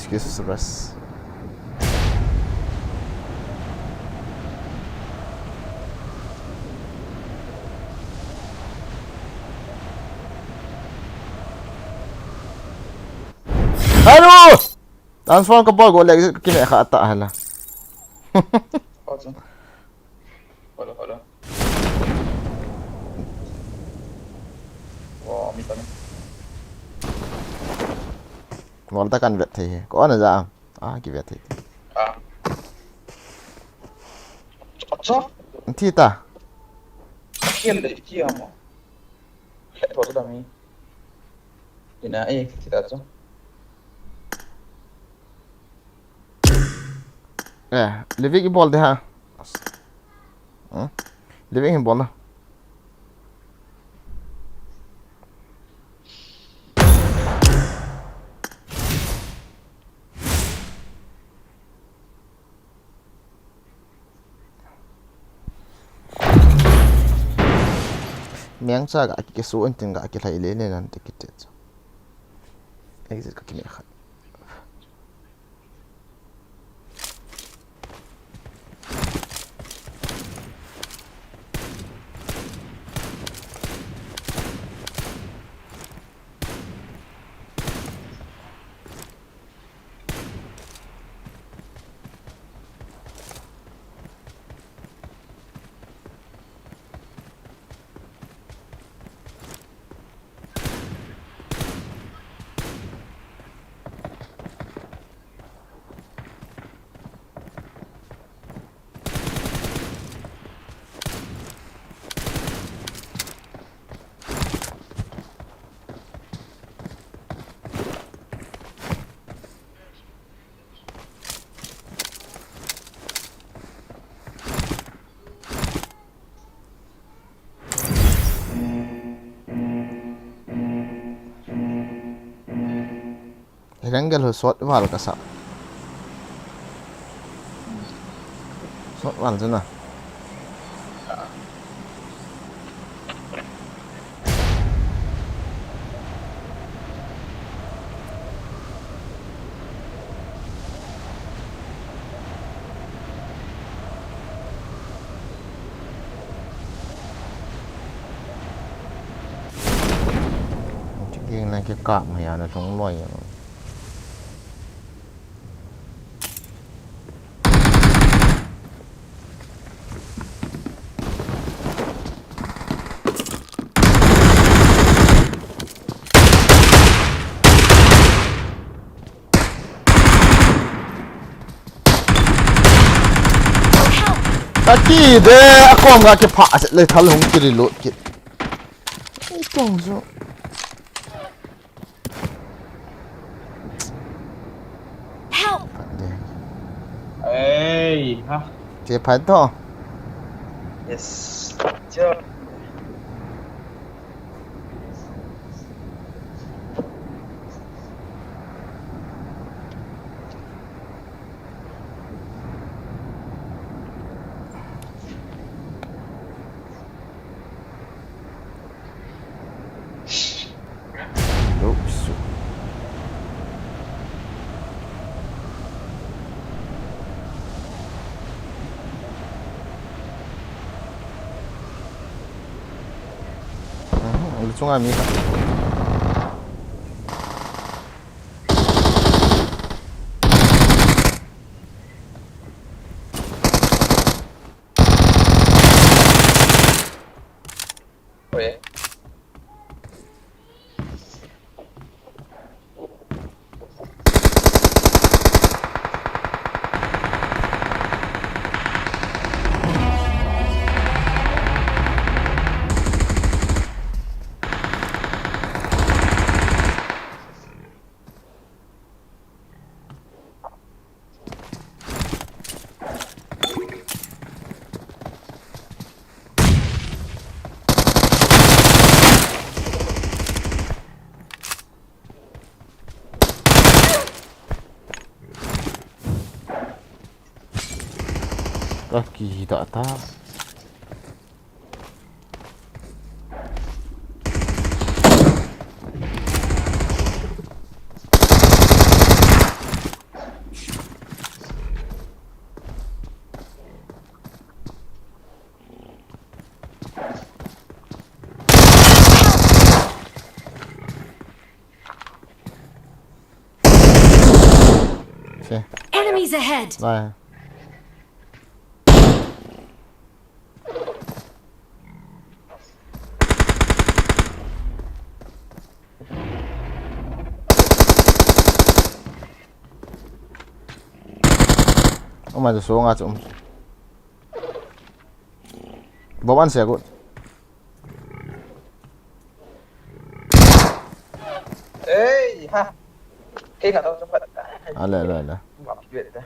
six, six, six. Hello! Transform ka bol go le, kine kha ta hala. Hold on. Hold on, hold on. Wow, mi ta ni. Wall ta kan vet thei he. Ko ana ja. Ah, ki vet thei. Ah. Acha. Thi ta. Khel le ki amo. Khe to da mi. Ina, eh, thi ta chu. Eh, living i bol de ha. Hmm? Living i bol na. Meng cha ga ki su an tin ga ki lai le le nan te ki te chu. Exit ka ki me kha. Rengel ho shot val ka sa. Shot val chu na. Chiging na kikap mai a na lhung loi a. Ka ki de, a kom ga ki pha, a se le thal hung ki reload ki. Ei, tong zo. Help! Phat de. Ei, ha. Che phat to. Yes. Cha. Lupsu. Mhm, lu chunga mi khat. Oi. Ka kida ta. Se. Enemies ahead! Vai. Umai tu sunga chu um. Bomb an se gut. Ei, ha. Kei na to. Ale, ale, ale. Bomb kibet ta.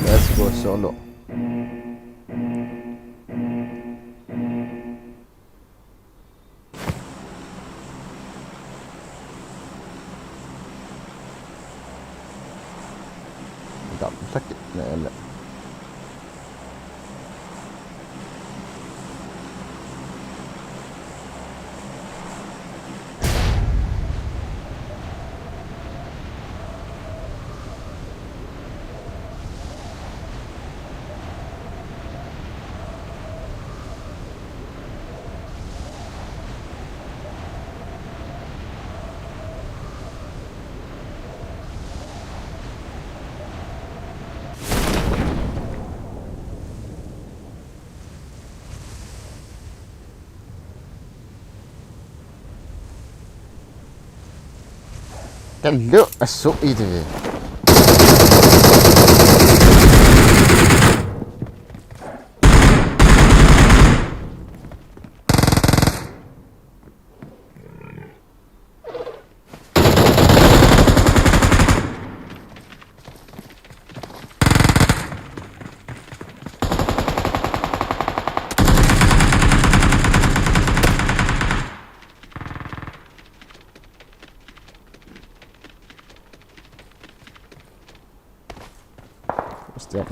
Let's go solo. Dam sakit na ele. Hello, asu ide. What's that?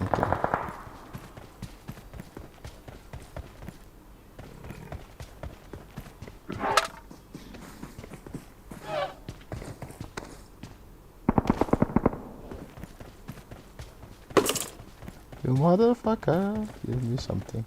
You motherfucker, give me something.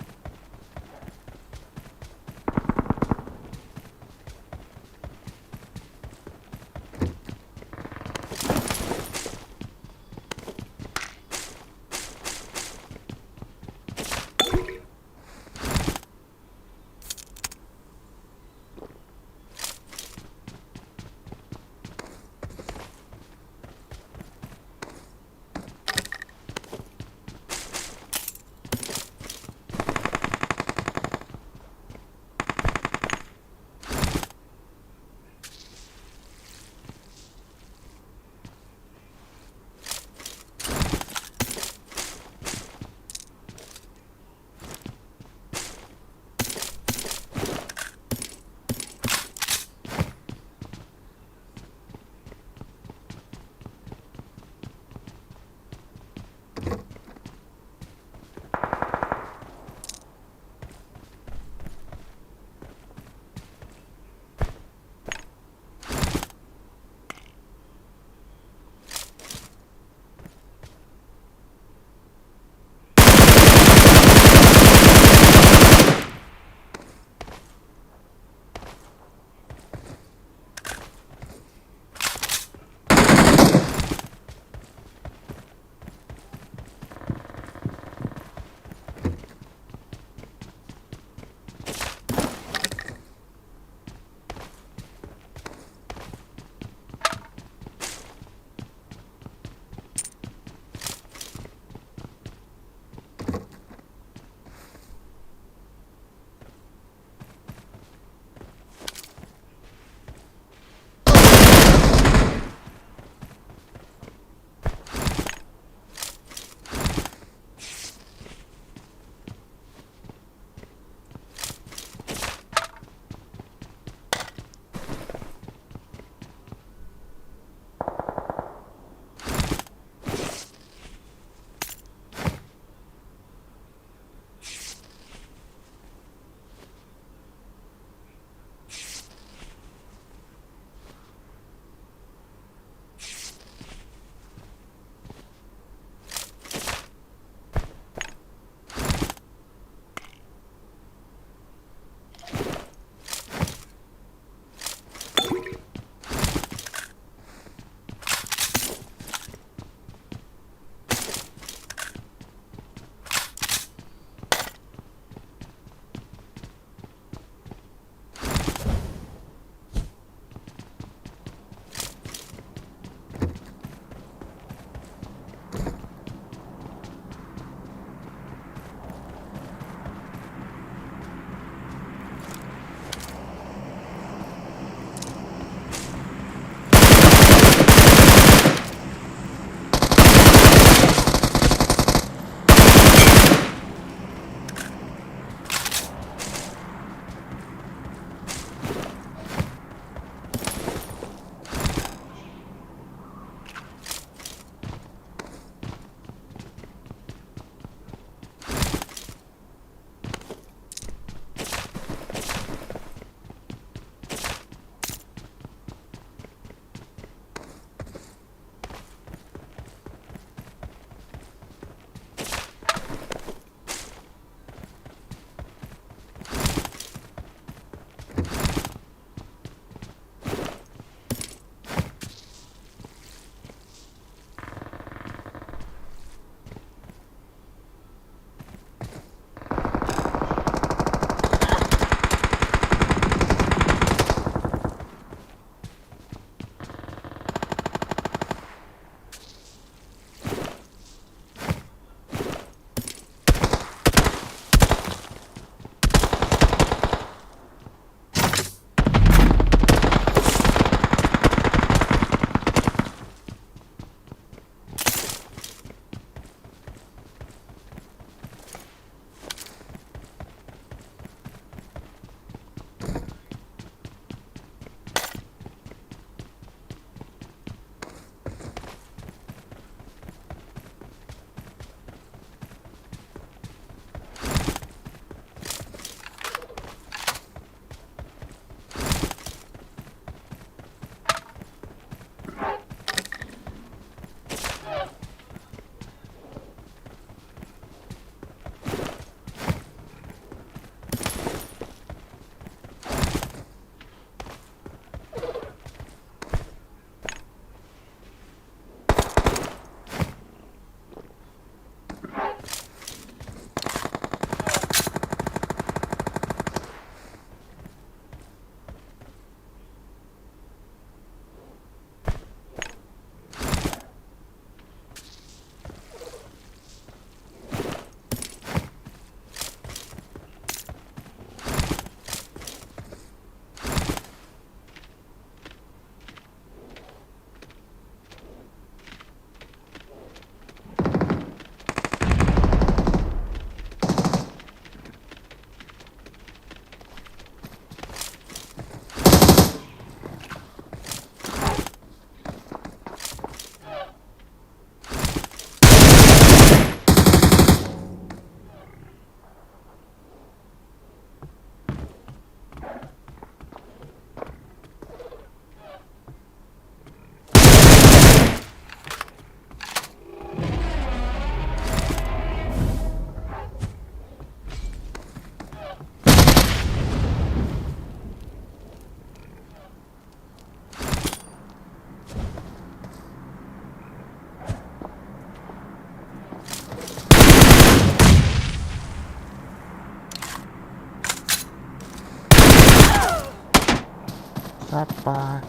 Pa.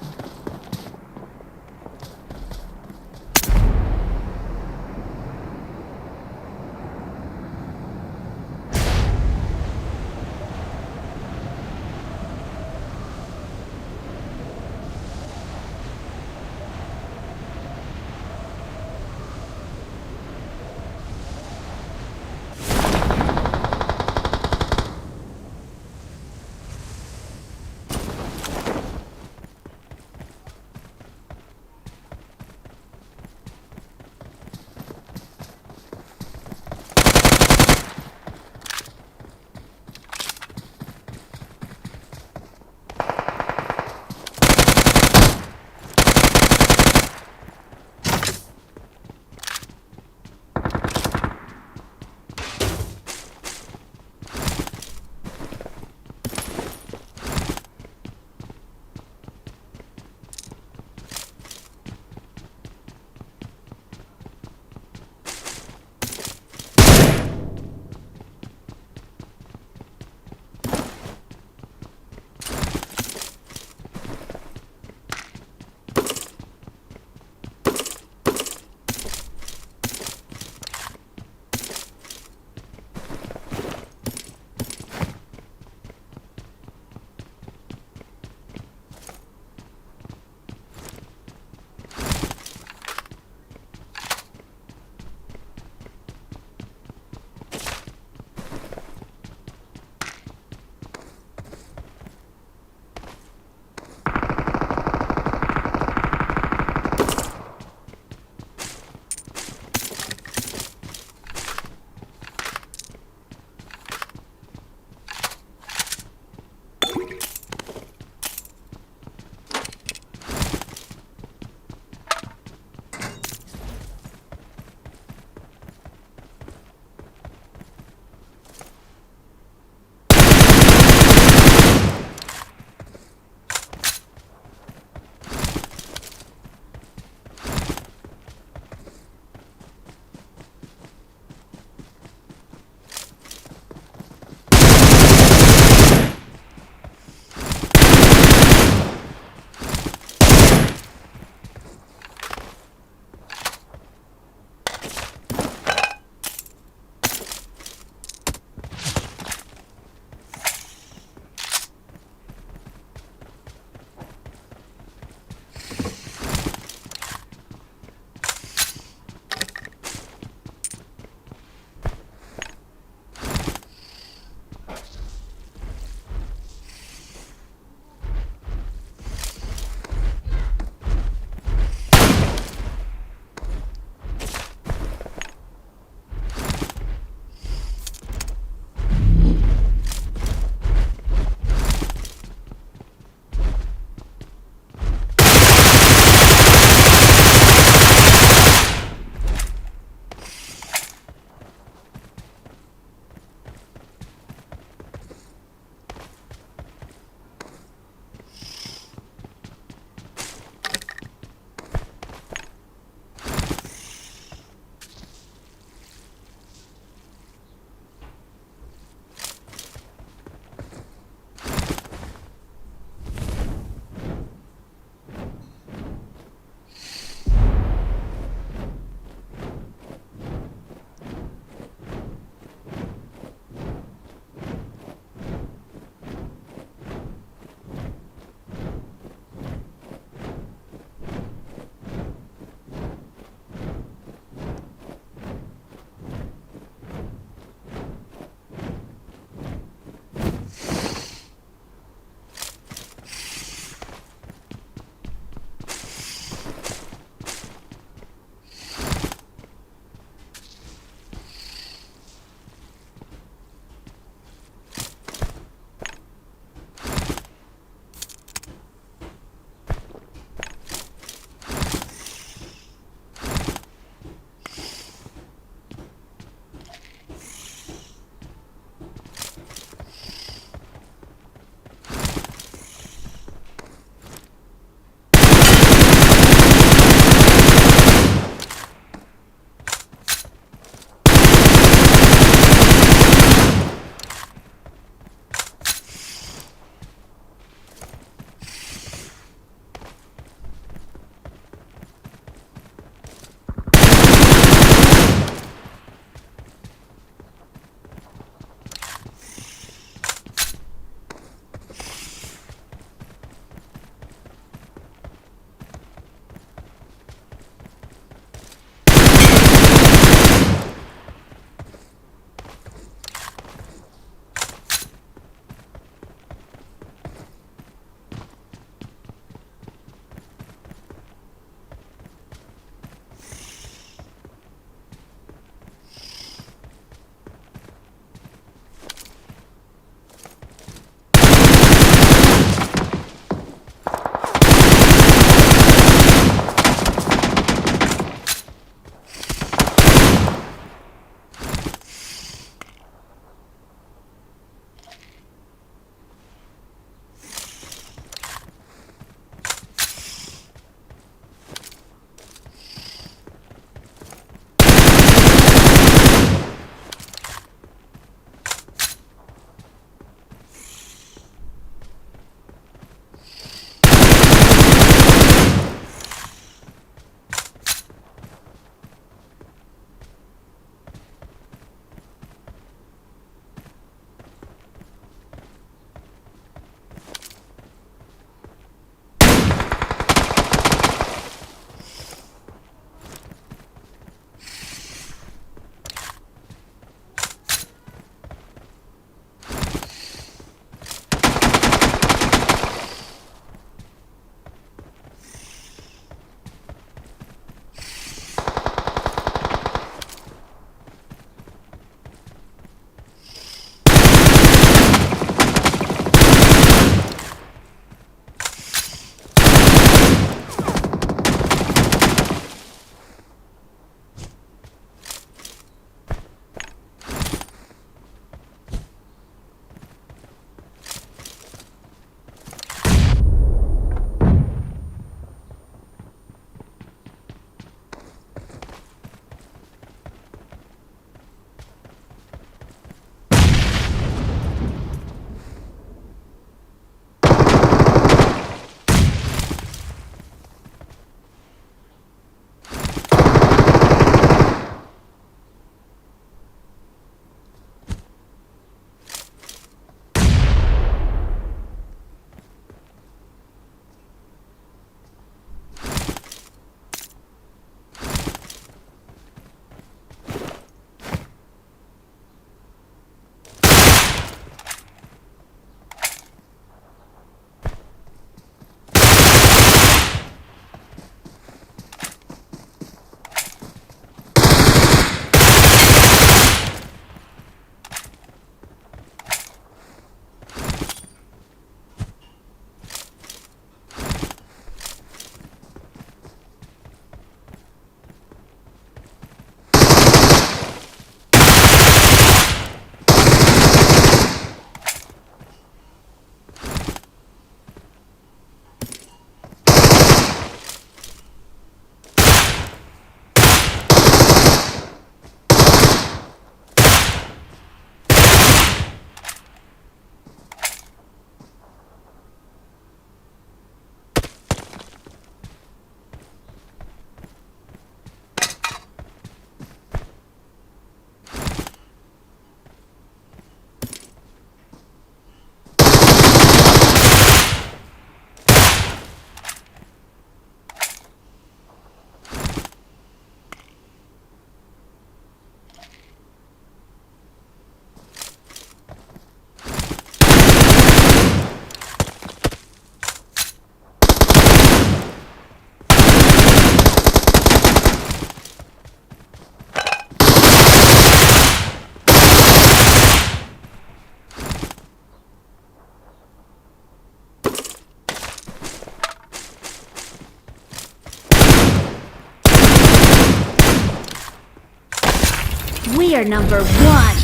We are number one.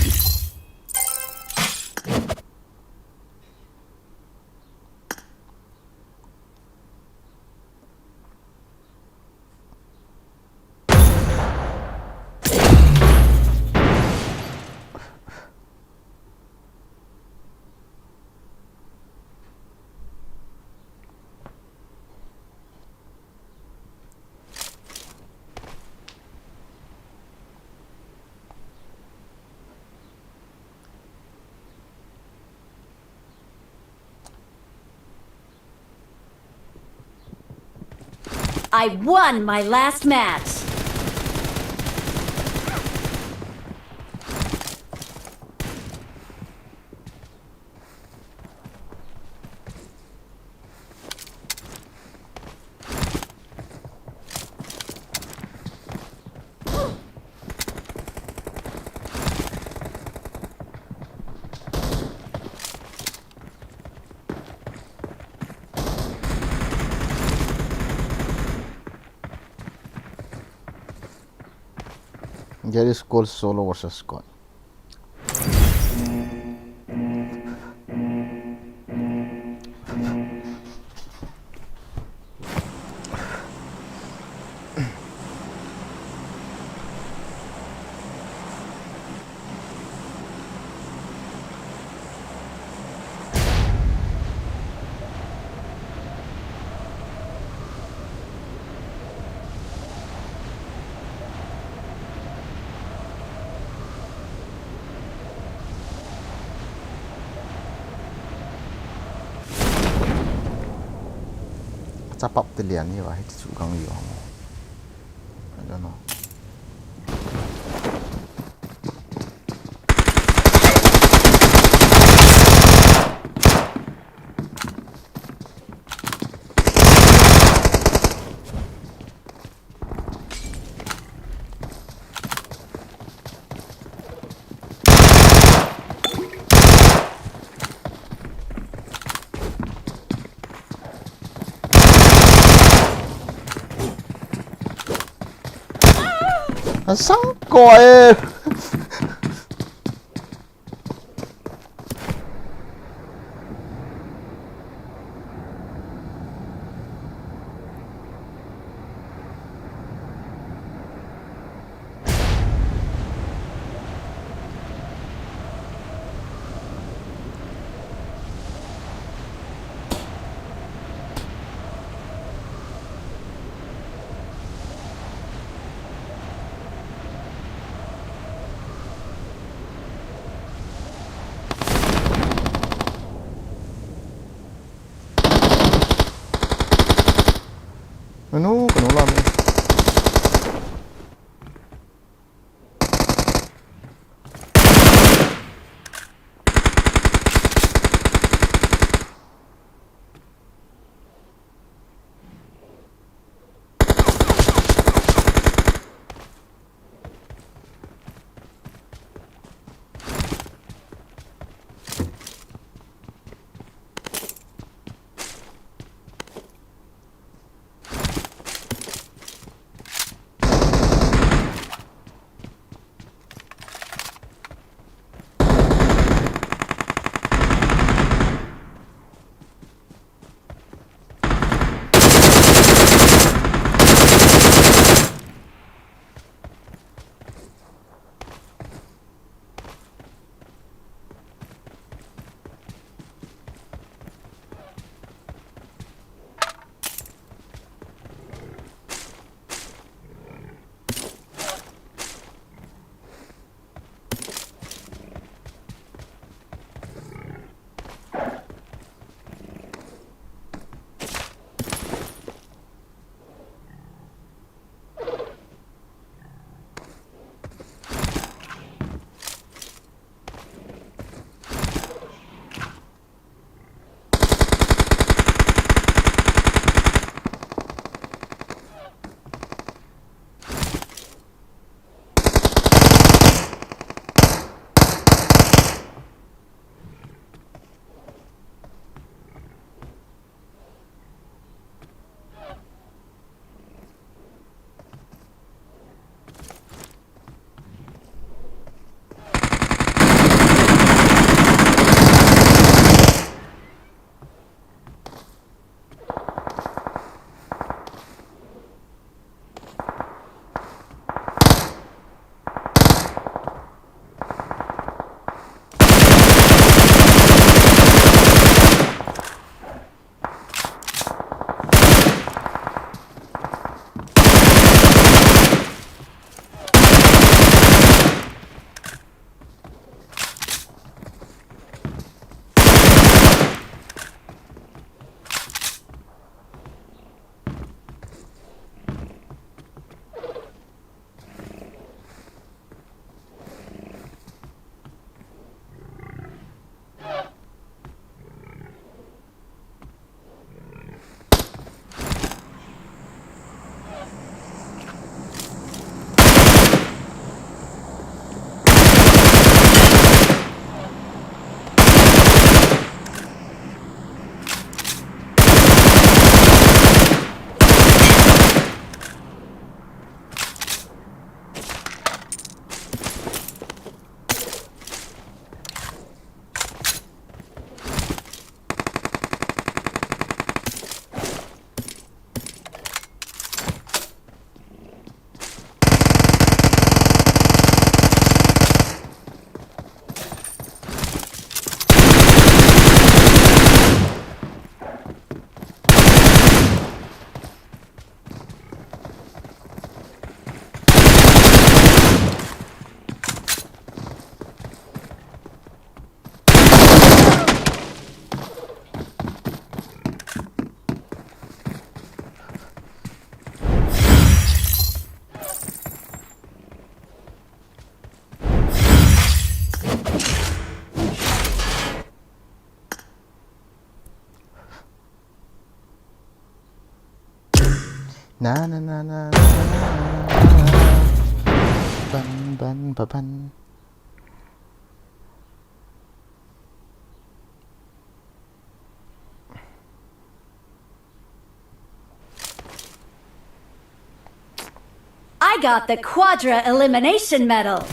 I won my last match. There is called solo versus squad. Chapap te lian hi va hi chu gang yo. I don't know. Asang ko e. Anu, kanu lam. Na na na na. Ban ban ba ban. I got the Quadra Elimination Medal.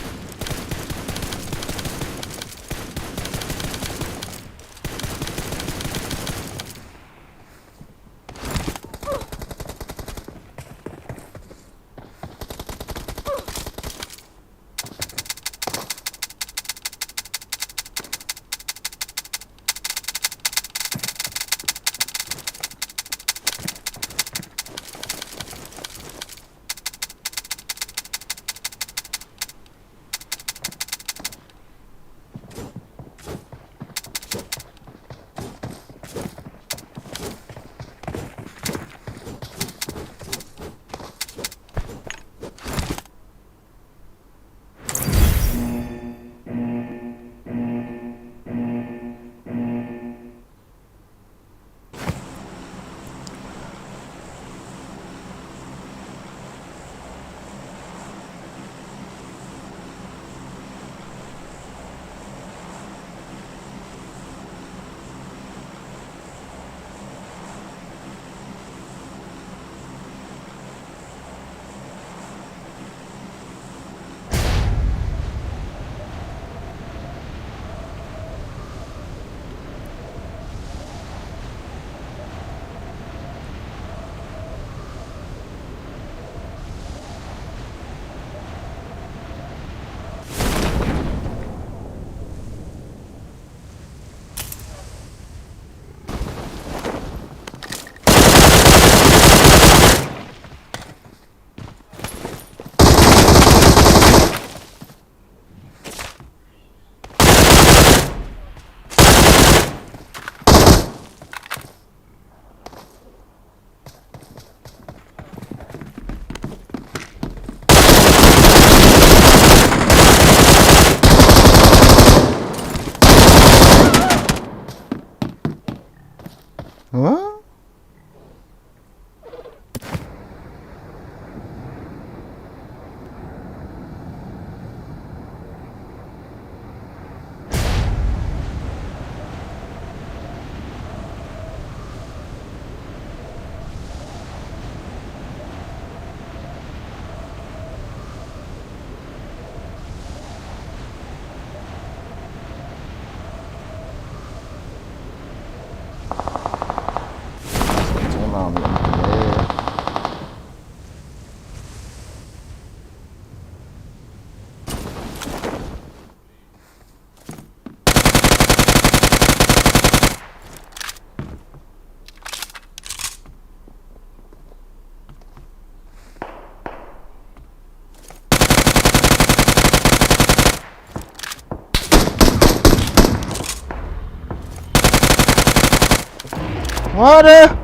Huh? What the?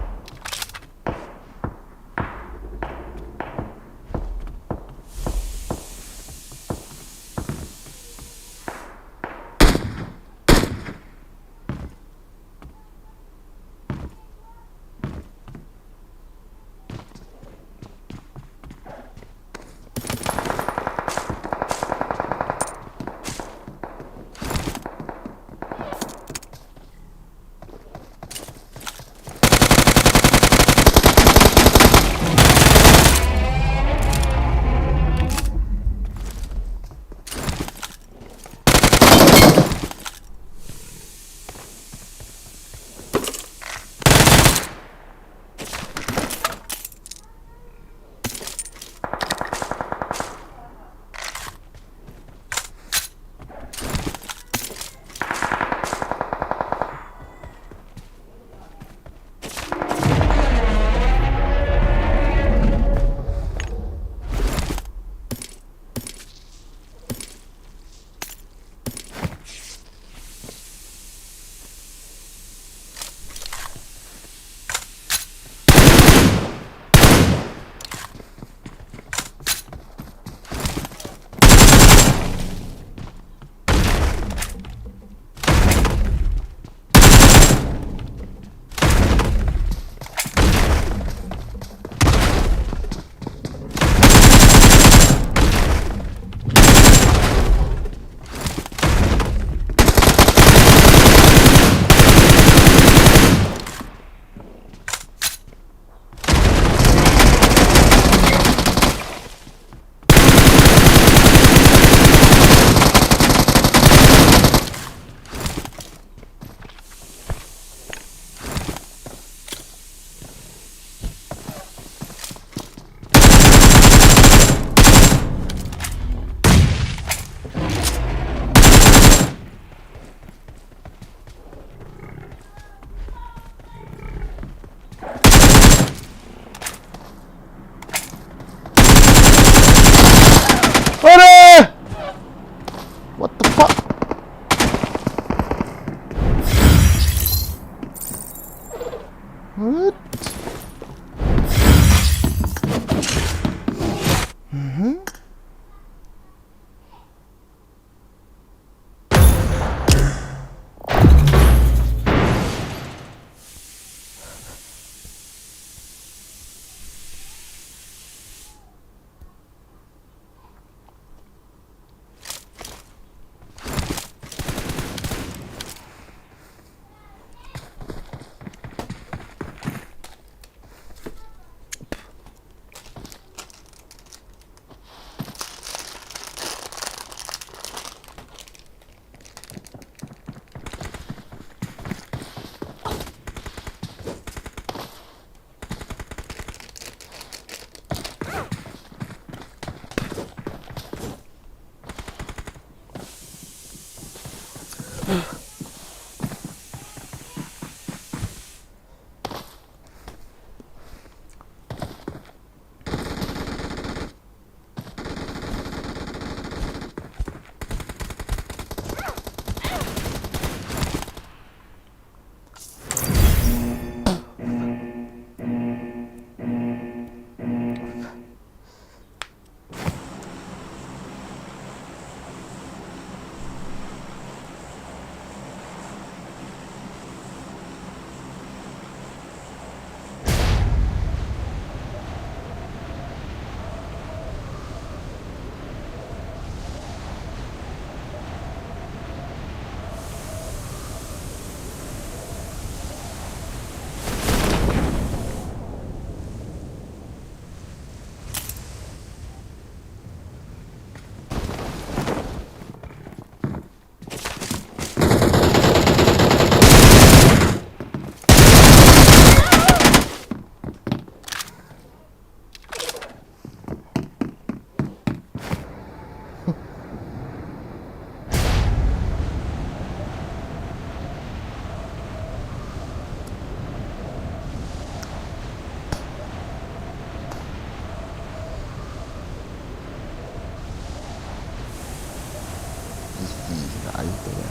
Ai te ya.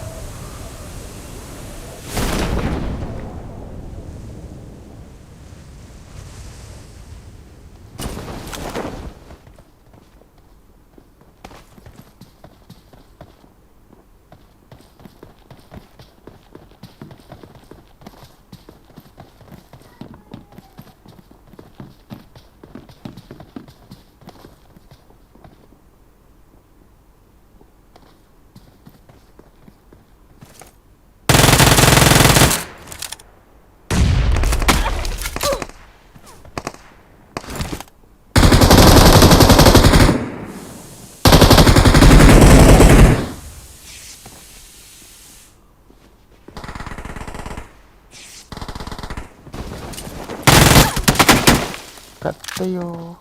Katayo.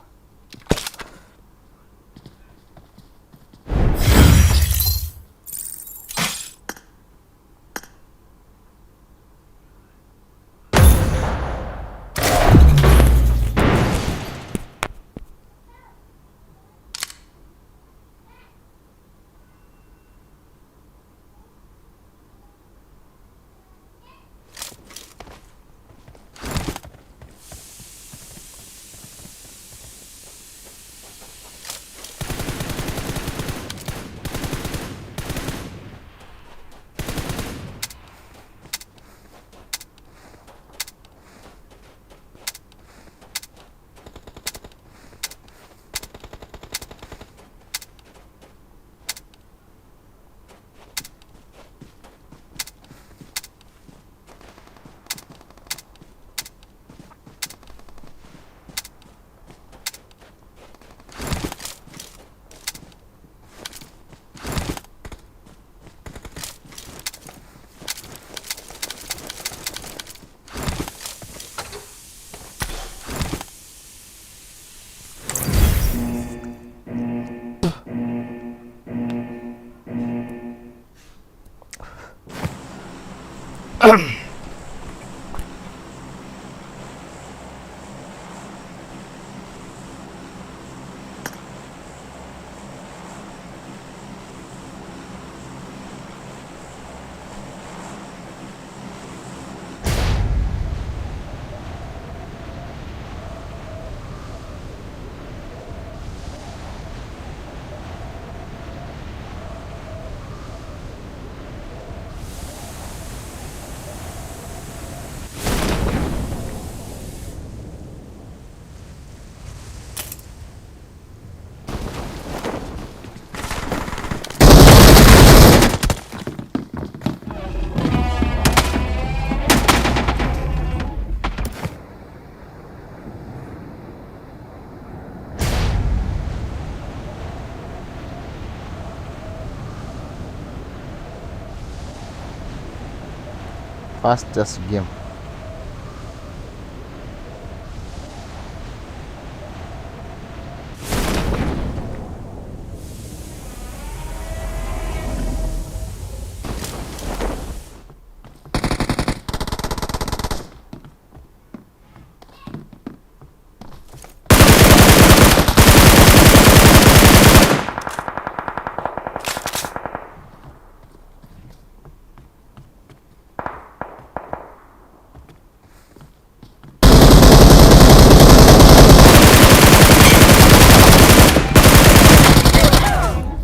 Fastest game.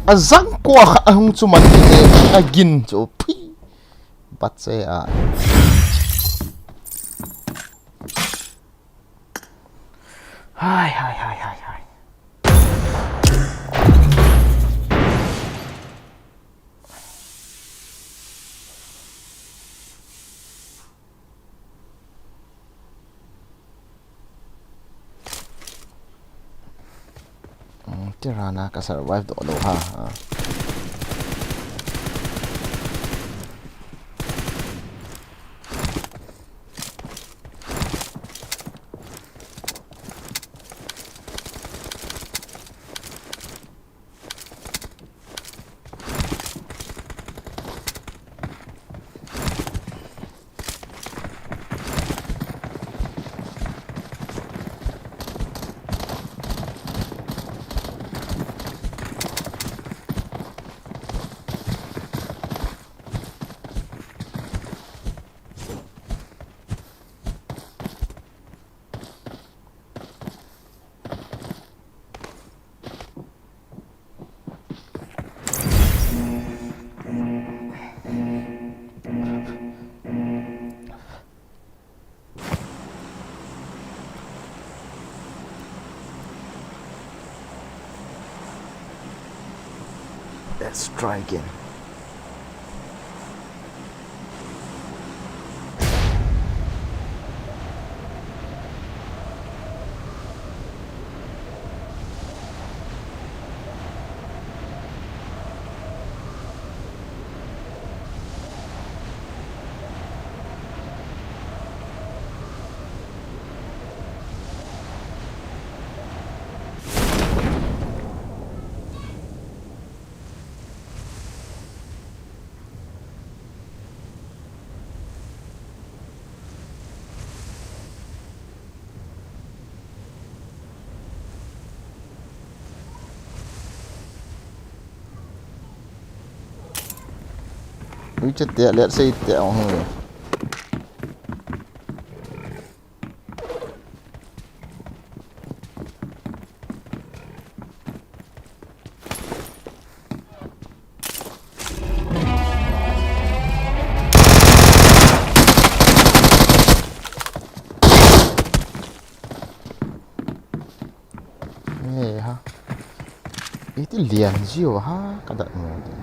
Ajang ko a hung chu man te a gin chu phi. Bat se a. Hai, hai, hai, hai, hai. Hmm, tirana ka survive doh lou ha. Ah. Let's try again. Ui, chate, let sei te ong hung ve. He ha. Iti lian jiu ha, ka dat mo ti.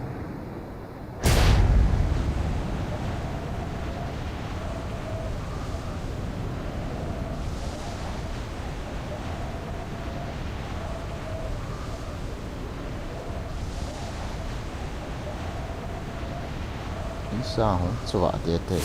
Isa hung chua te te.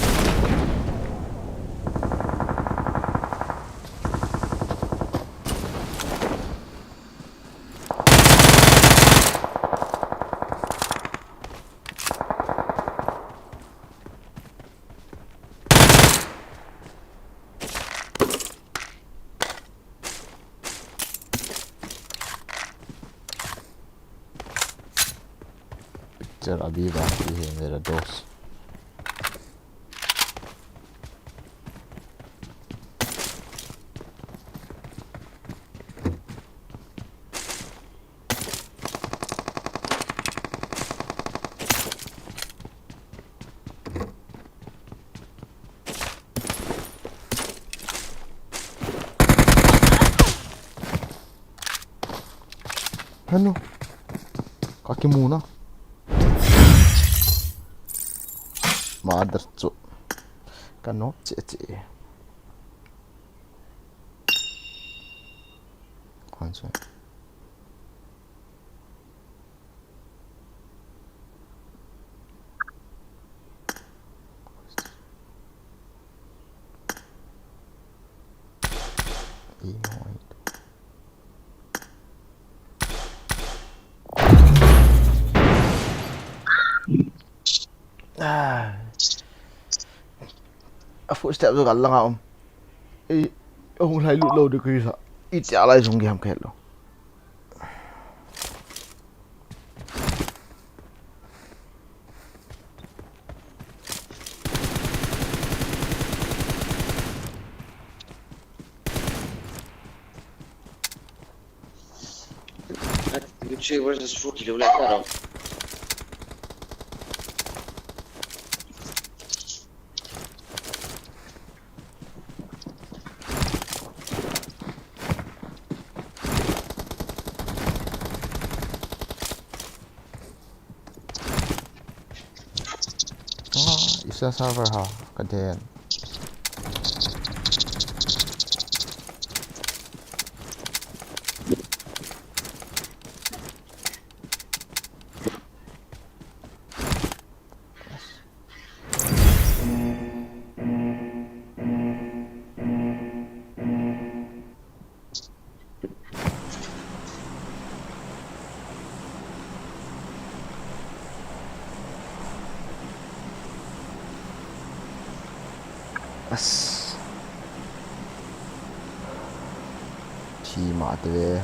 Picture abhi baaki hai mera dost. Hanu. Ka kimu na. Mother chu. Ka nok che che. Khan chu. Ah. A footstep chu gal langa um. Ei, ahung lhai lut lou ding kisa. Itia lai jong kiham kahet lou. Three versus four kilo le taro. Ah, isa server ha, ka den. As. Thi mah te ve.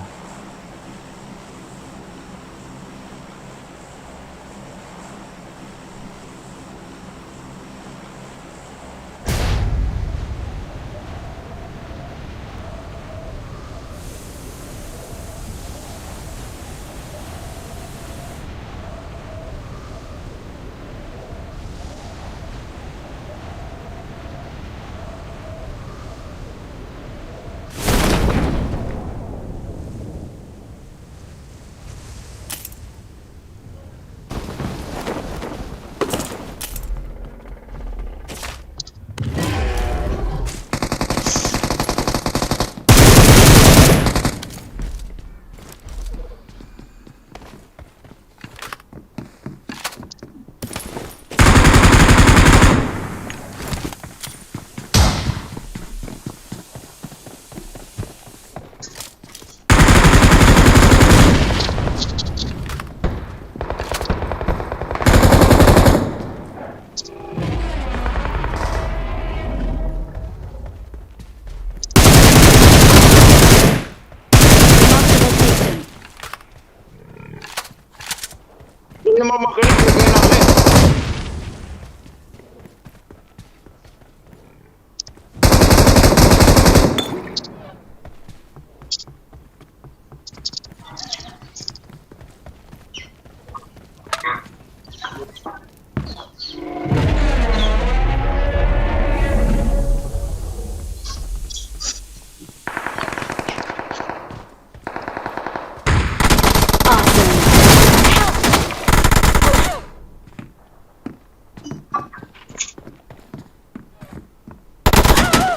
Ini mama kena kena le.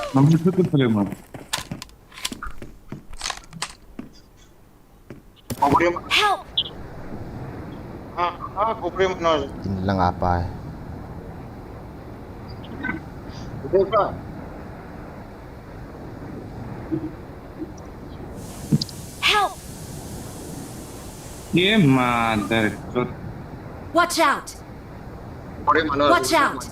Namun itu tu boleh mah. Help! Ah, ah, problem no. Tin lang apa eh. Help! Ye mother. Watch out! Problem no. Watch out!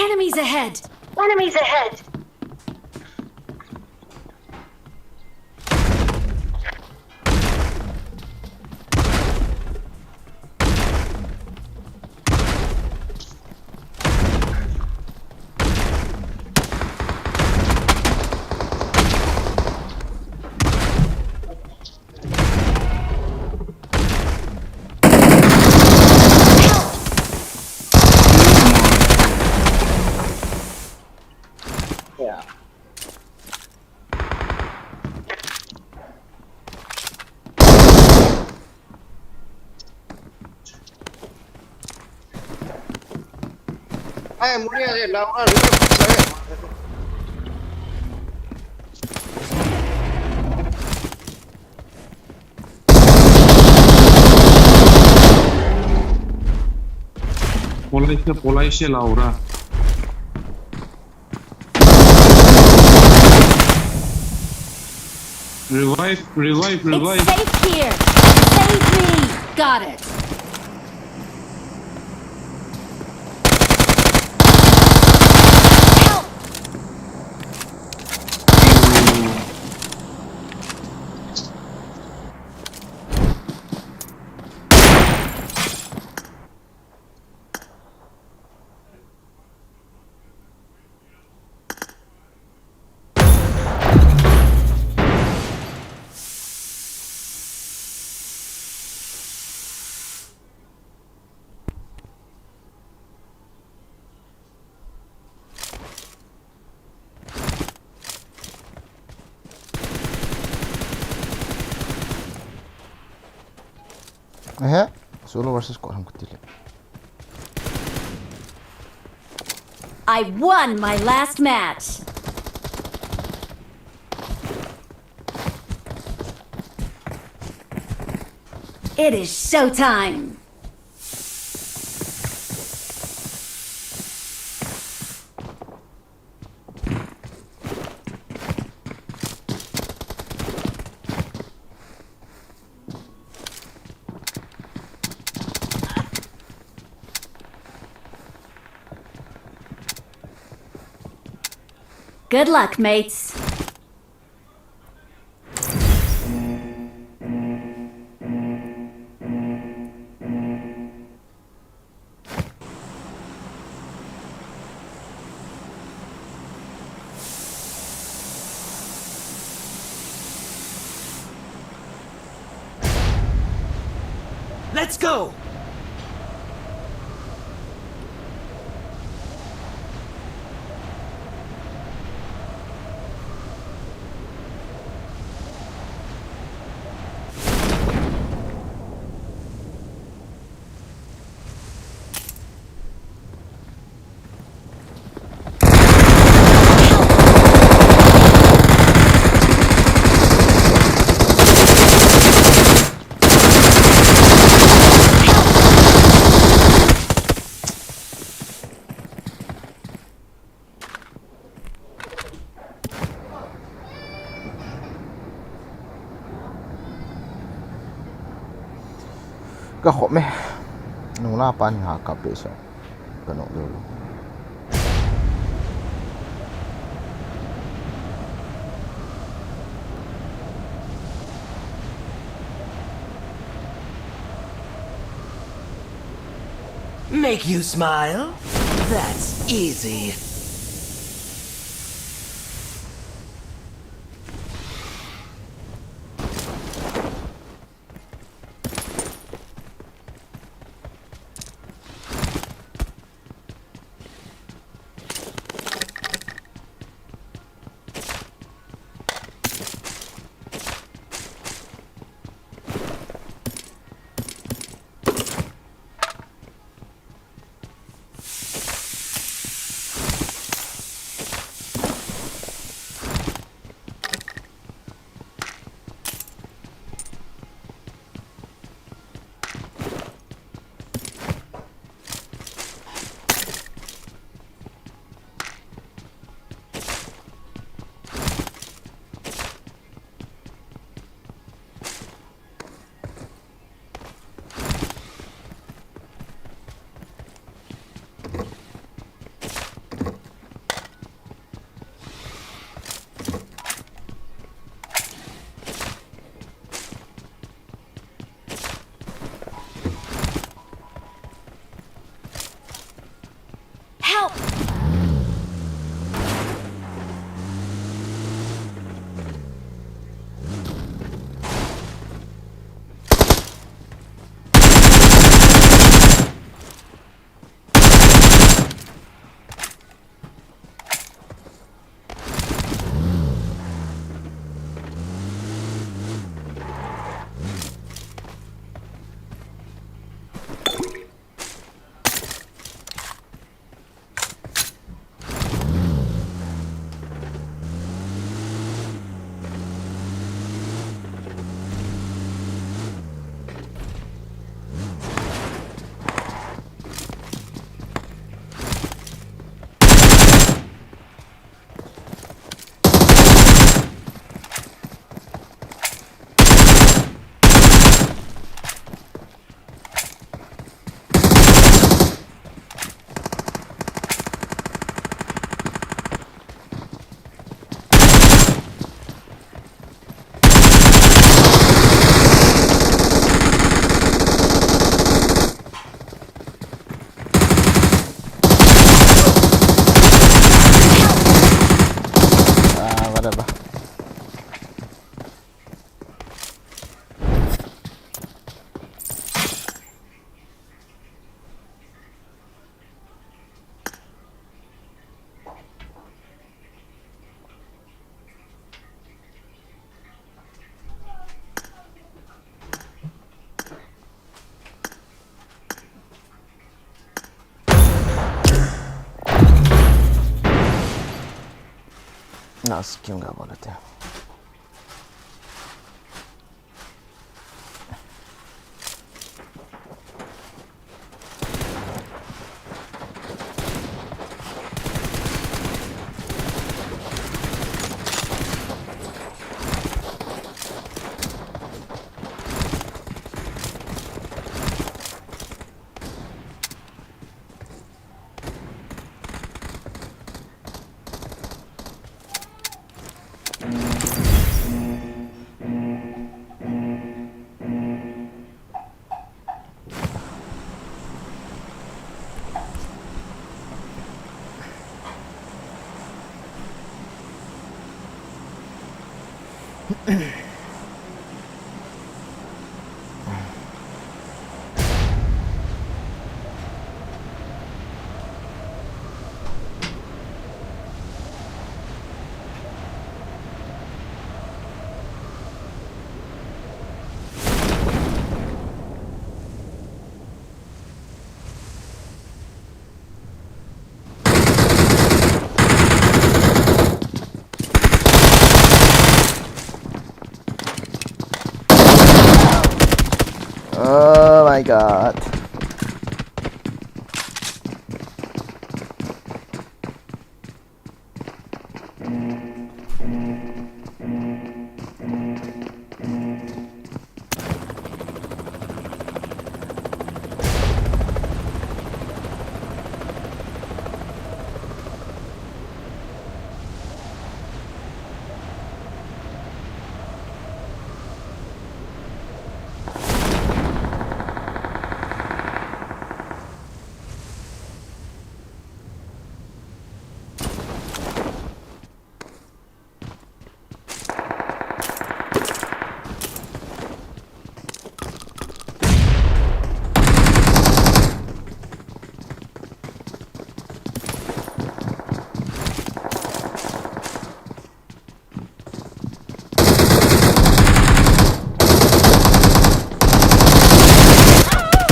Enemies ahead! Enemies ahead! Yeah. Ai, muri ai, lau, ai, lau, ai. Polai se, polai se, Laura. Revive, revive, revive. It's safe here. Save me. Got it. Help. Ehe, solo versus squad ham kati le. I won my last match. It is showtime. Good luck, mates. Let's go! Ka khop me. Nung la pan ha ka pe sa. Ka nok do lo. Make you smile? That's easy. Help! Ah, whatever. Na skin ga bola te. Oh my God.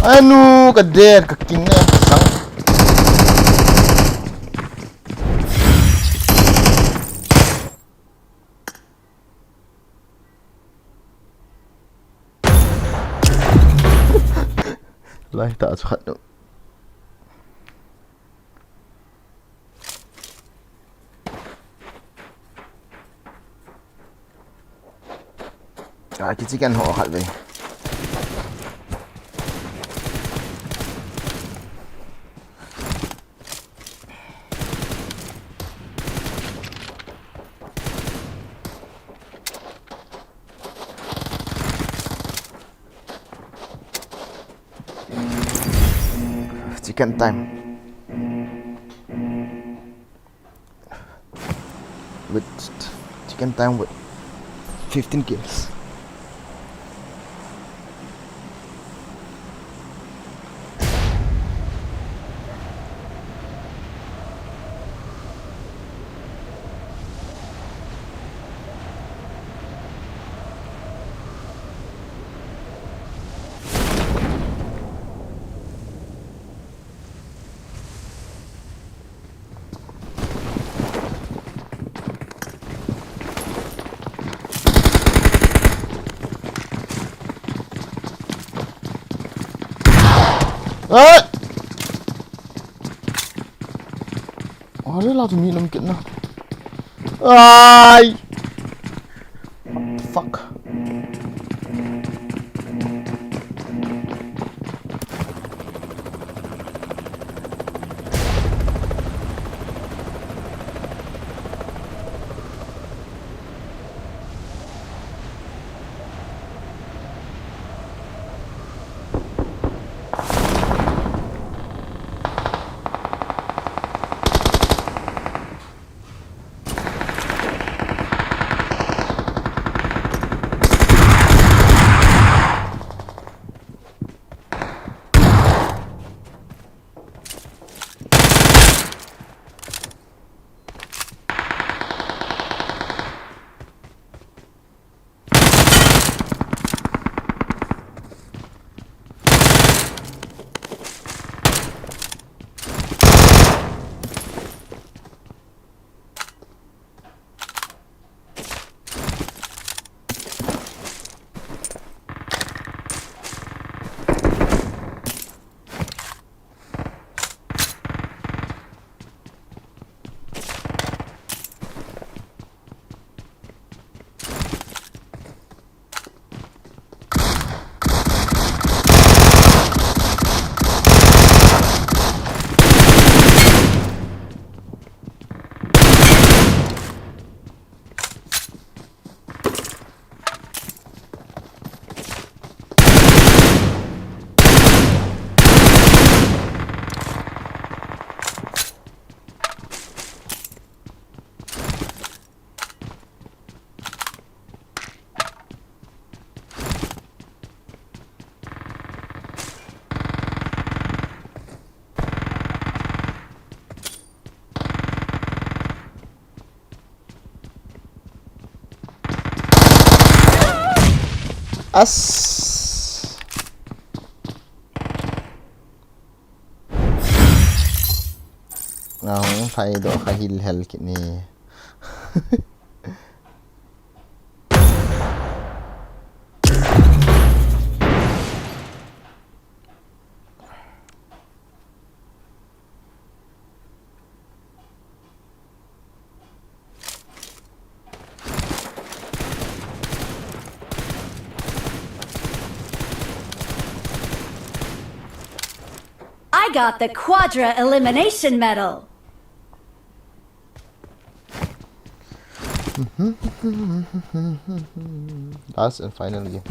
Anu, ka dead, ka king na, ka sang. Lai ta chu khat nu. Ah, kichi kan ho khat ve. Chicken time. With chicken time with fifteen kills. Ai! Are la tu mi nam kitna. Ai! Fuck. As. Nga hung phai doh kha hil hel kit ni. I got the Quadra Elimination Medal. Last and final game.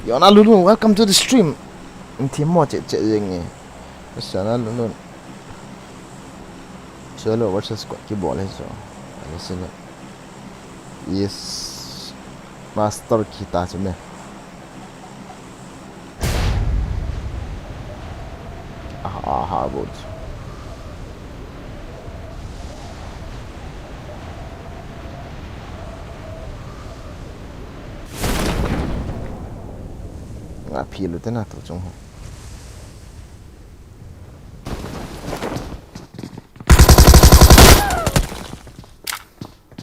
Yona Lulu, welcome to the stream. Team mo che che jeng e. Sana Lulu. Solo versus squad kibol e so. Yes. Master kita chu me. Ah, ah. Nga phi lu te na tu chung ho.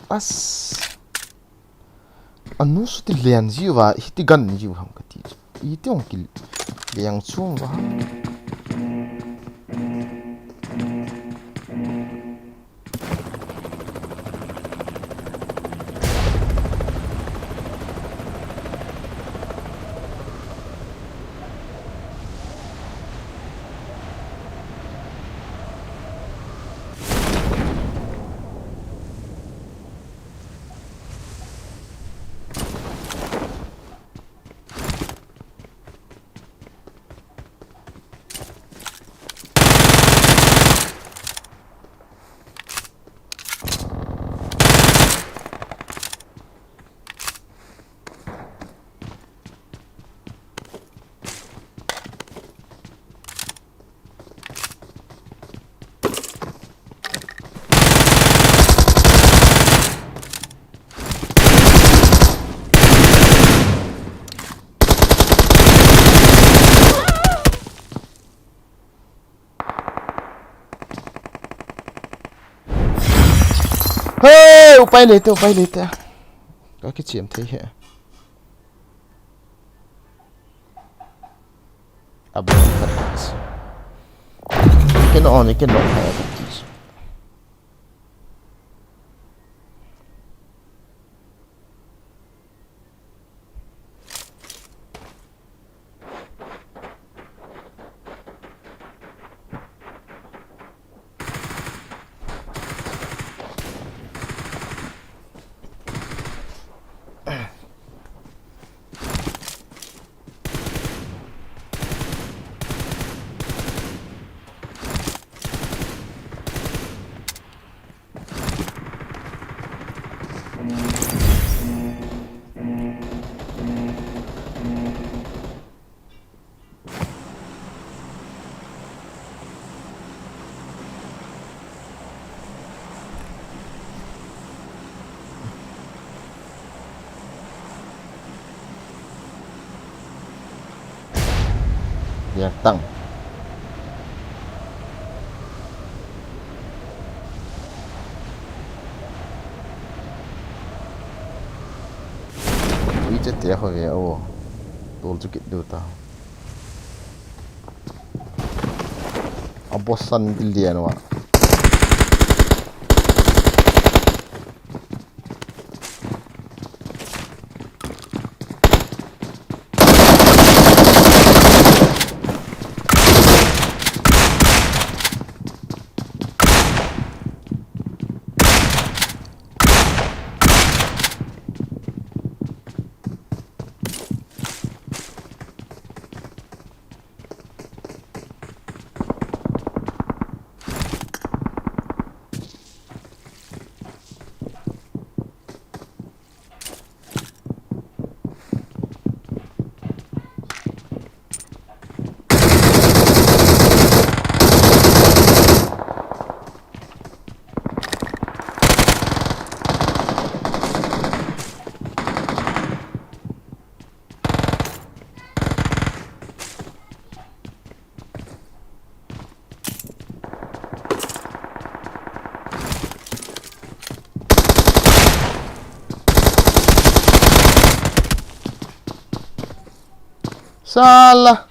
As. Anu su ti lian jiu va, hiti gan jiu ham kati. Iti ong ki liang chung va ham. Hey, upai le te, upai le te. Ka kichem thei he. Abo, ka ti si. Kino on, kino on. Yang tang. Ui, che te ho ve o. Tol chu kit du ta. A boss san ti lian wa. Sala.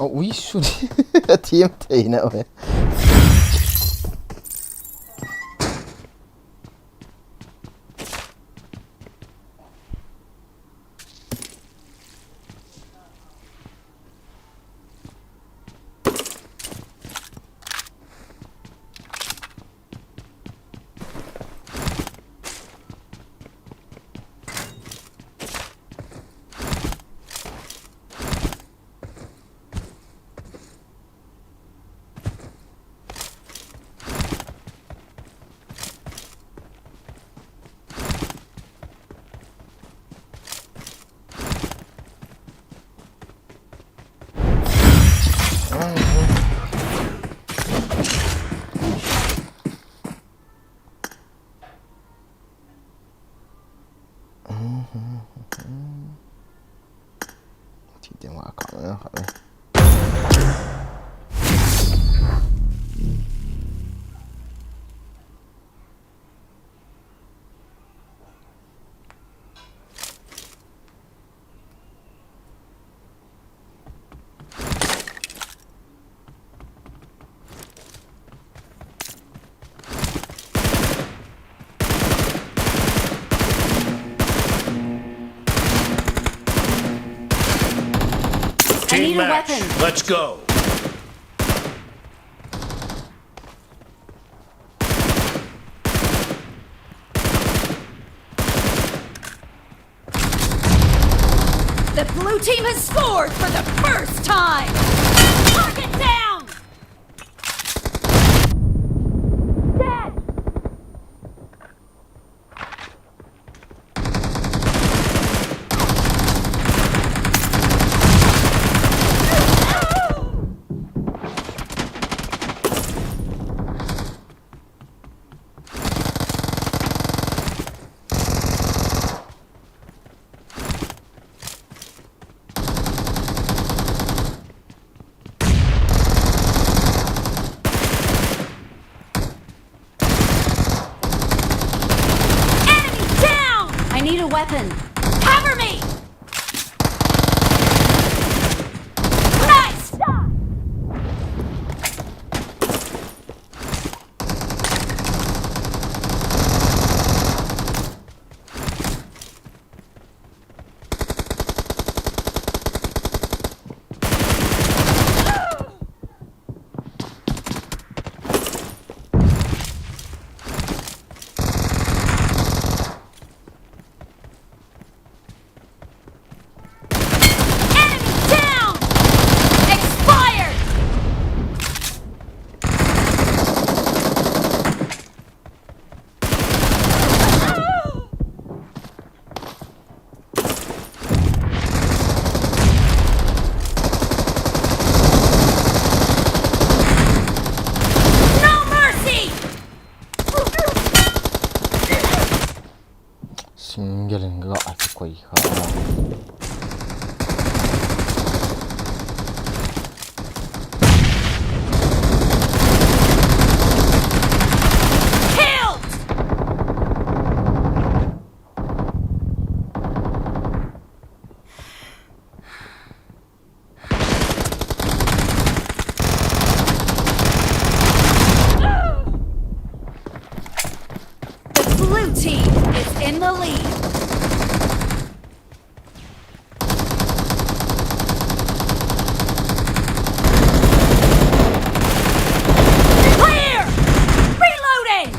Ui, suni. Athiam thei na uve. Thiteng wa ka ma ka le. I need a weapon. Let's go. The blue team has scored for the first time! Target down! Dead! Enemy down! I need a weapon. Cover me! Nice shot! Enemy down! Expired! No mercy! Single in ga a kikoi kha. Killed! The blue team is in the lead. Clear! Reloading!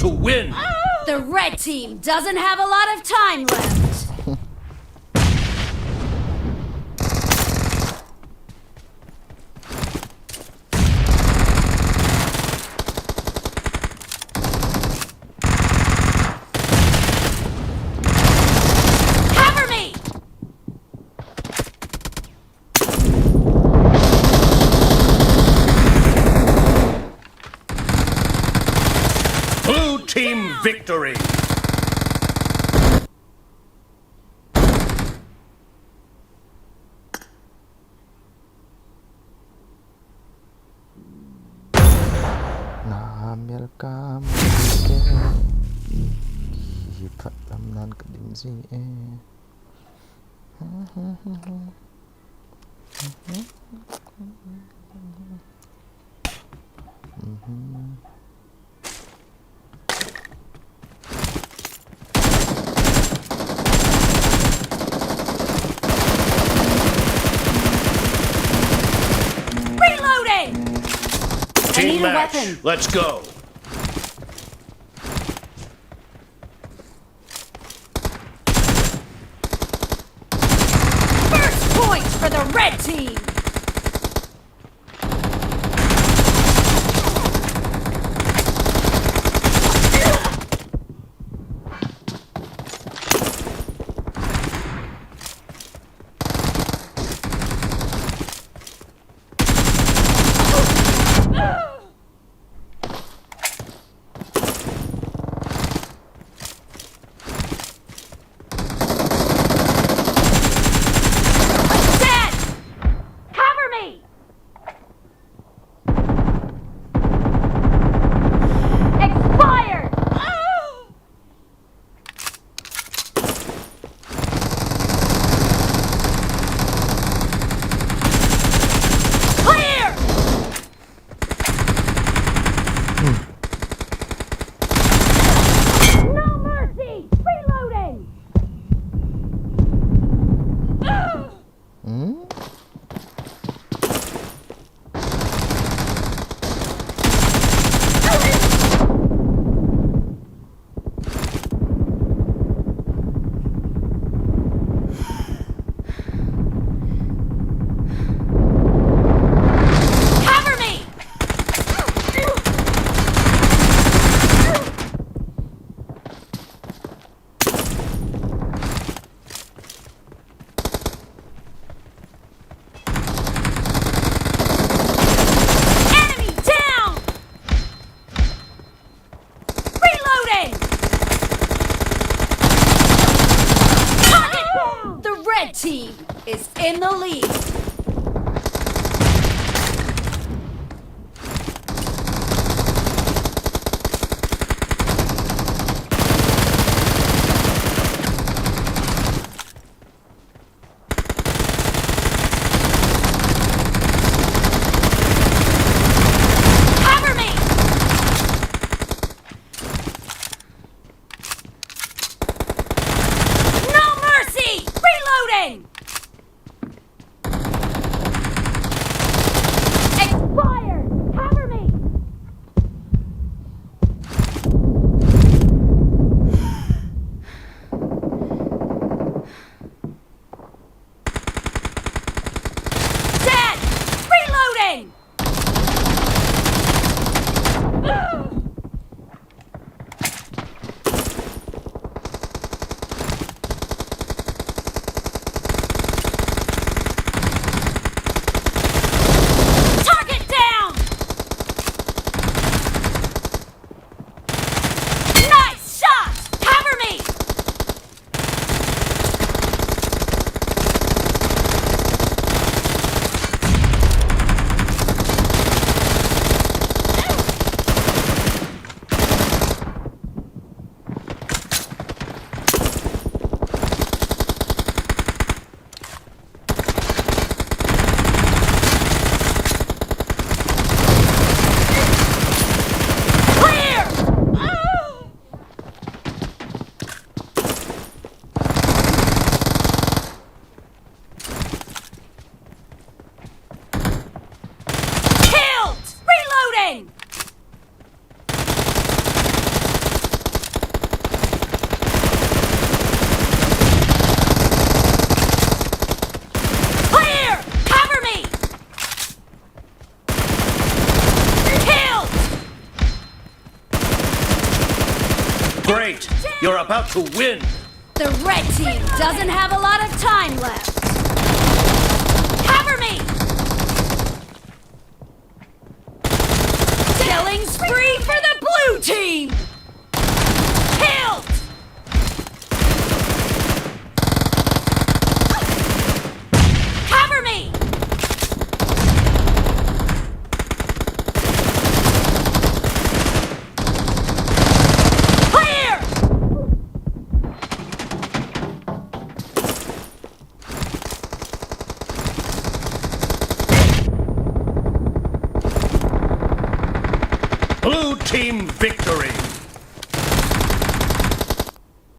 to win. The red team doesn't have a lot of time left. Cover me! Blue team victory! Na melkam ke. Hi phat lam nan ka dim ji e. Reloading! I need a weapon. Let's go. First point for the red team. Dead! Cover me! Expired! Clear! No mercy! Reloading! Cover me! Enemy down! Reloading! Target down! The red team is in the lead. Cover me! No mercy! Reloading! Expired! Cover me! Dead! Reloading! Target down! Nice shot! Cover me! Clear! Killed! Reloading! Great! You're about to win! The red team doesn't have a lot of time left. Cover me! Killing spree for the blue team! Killed! Cover me! Clear! Blue team victory!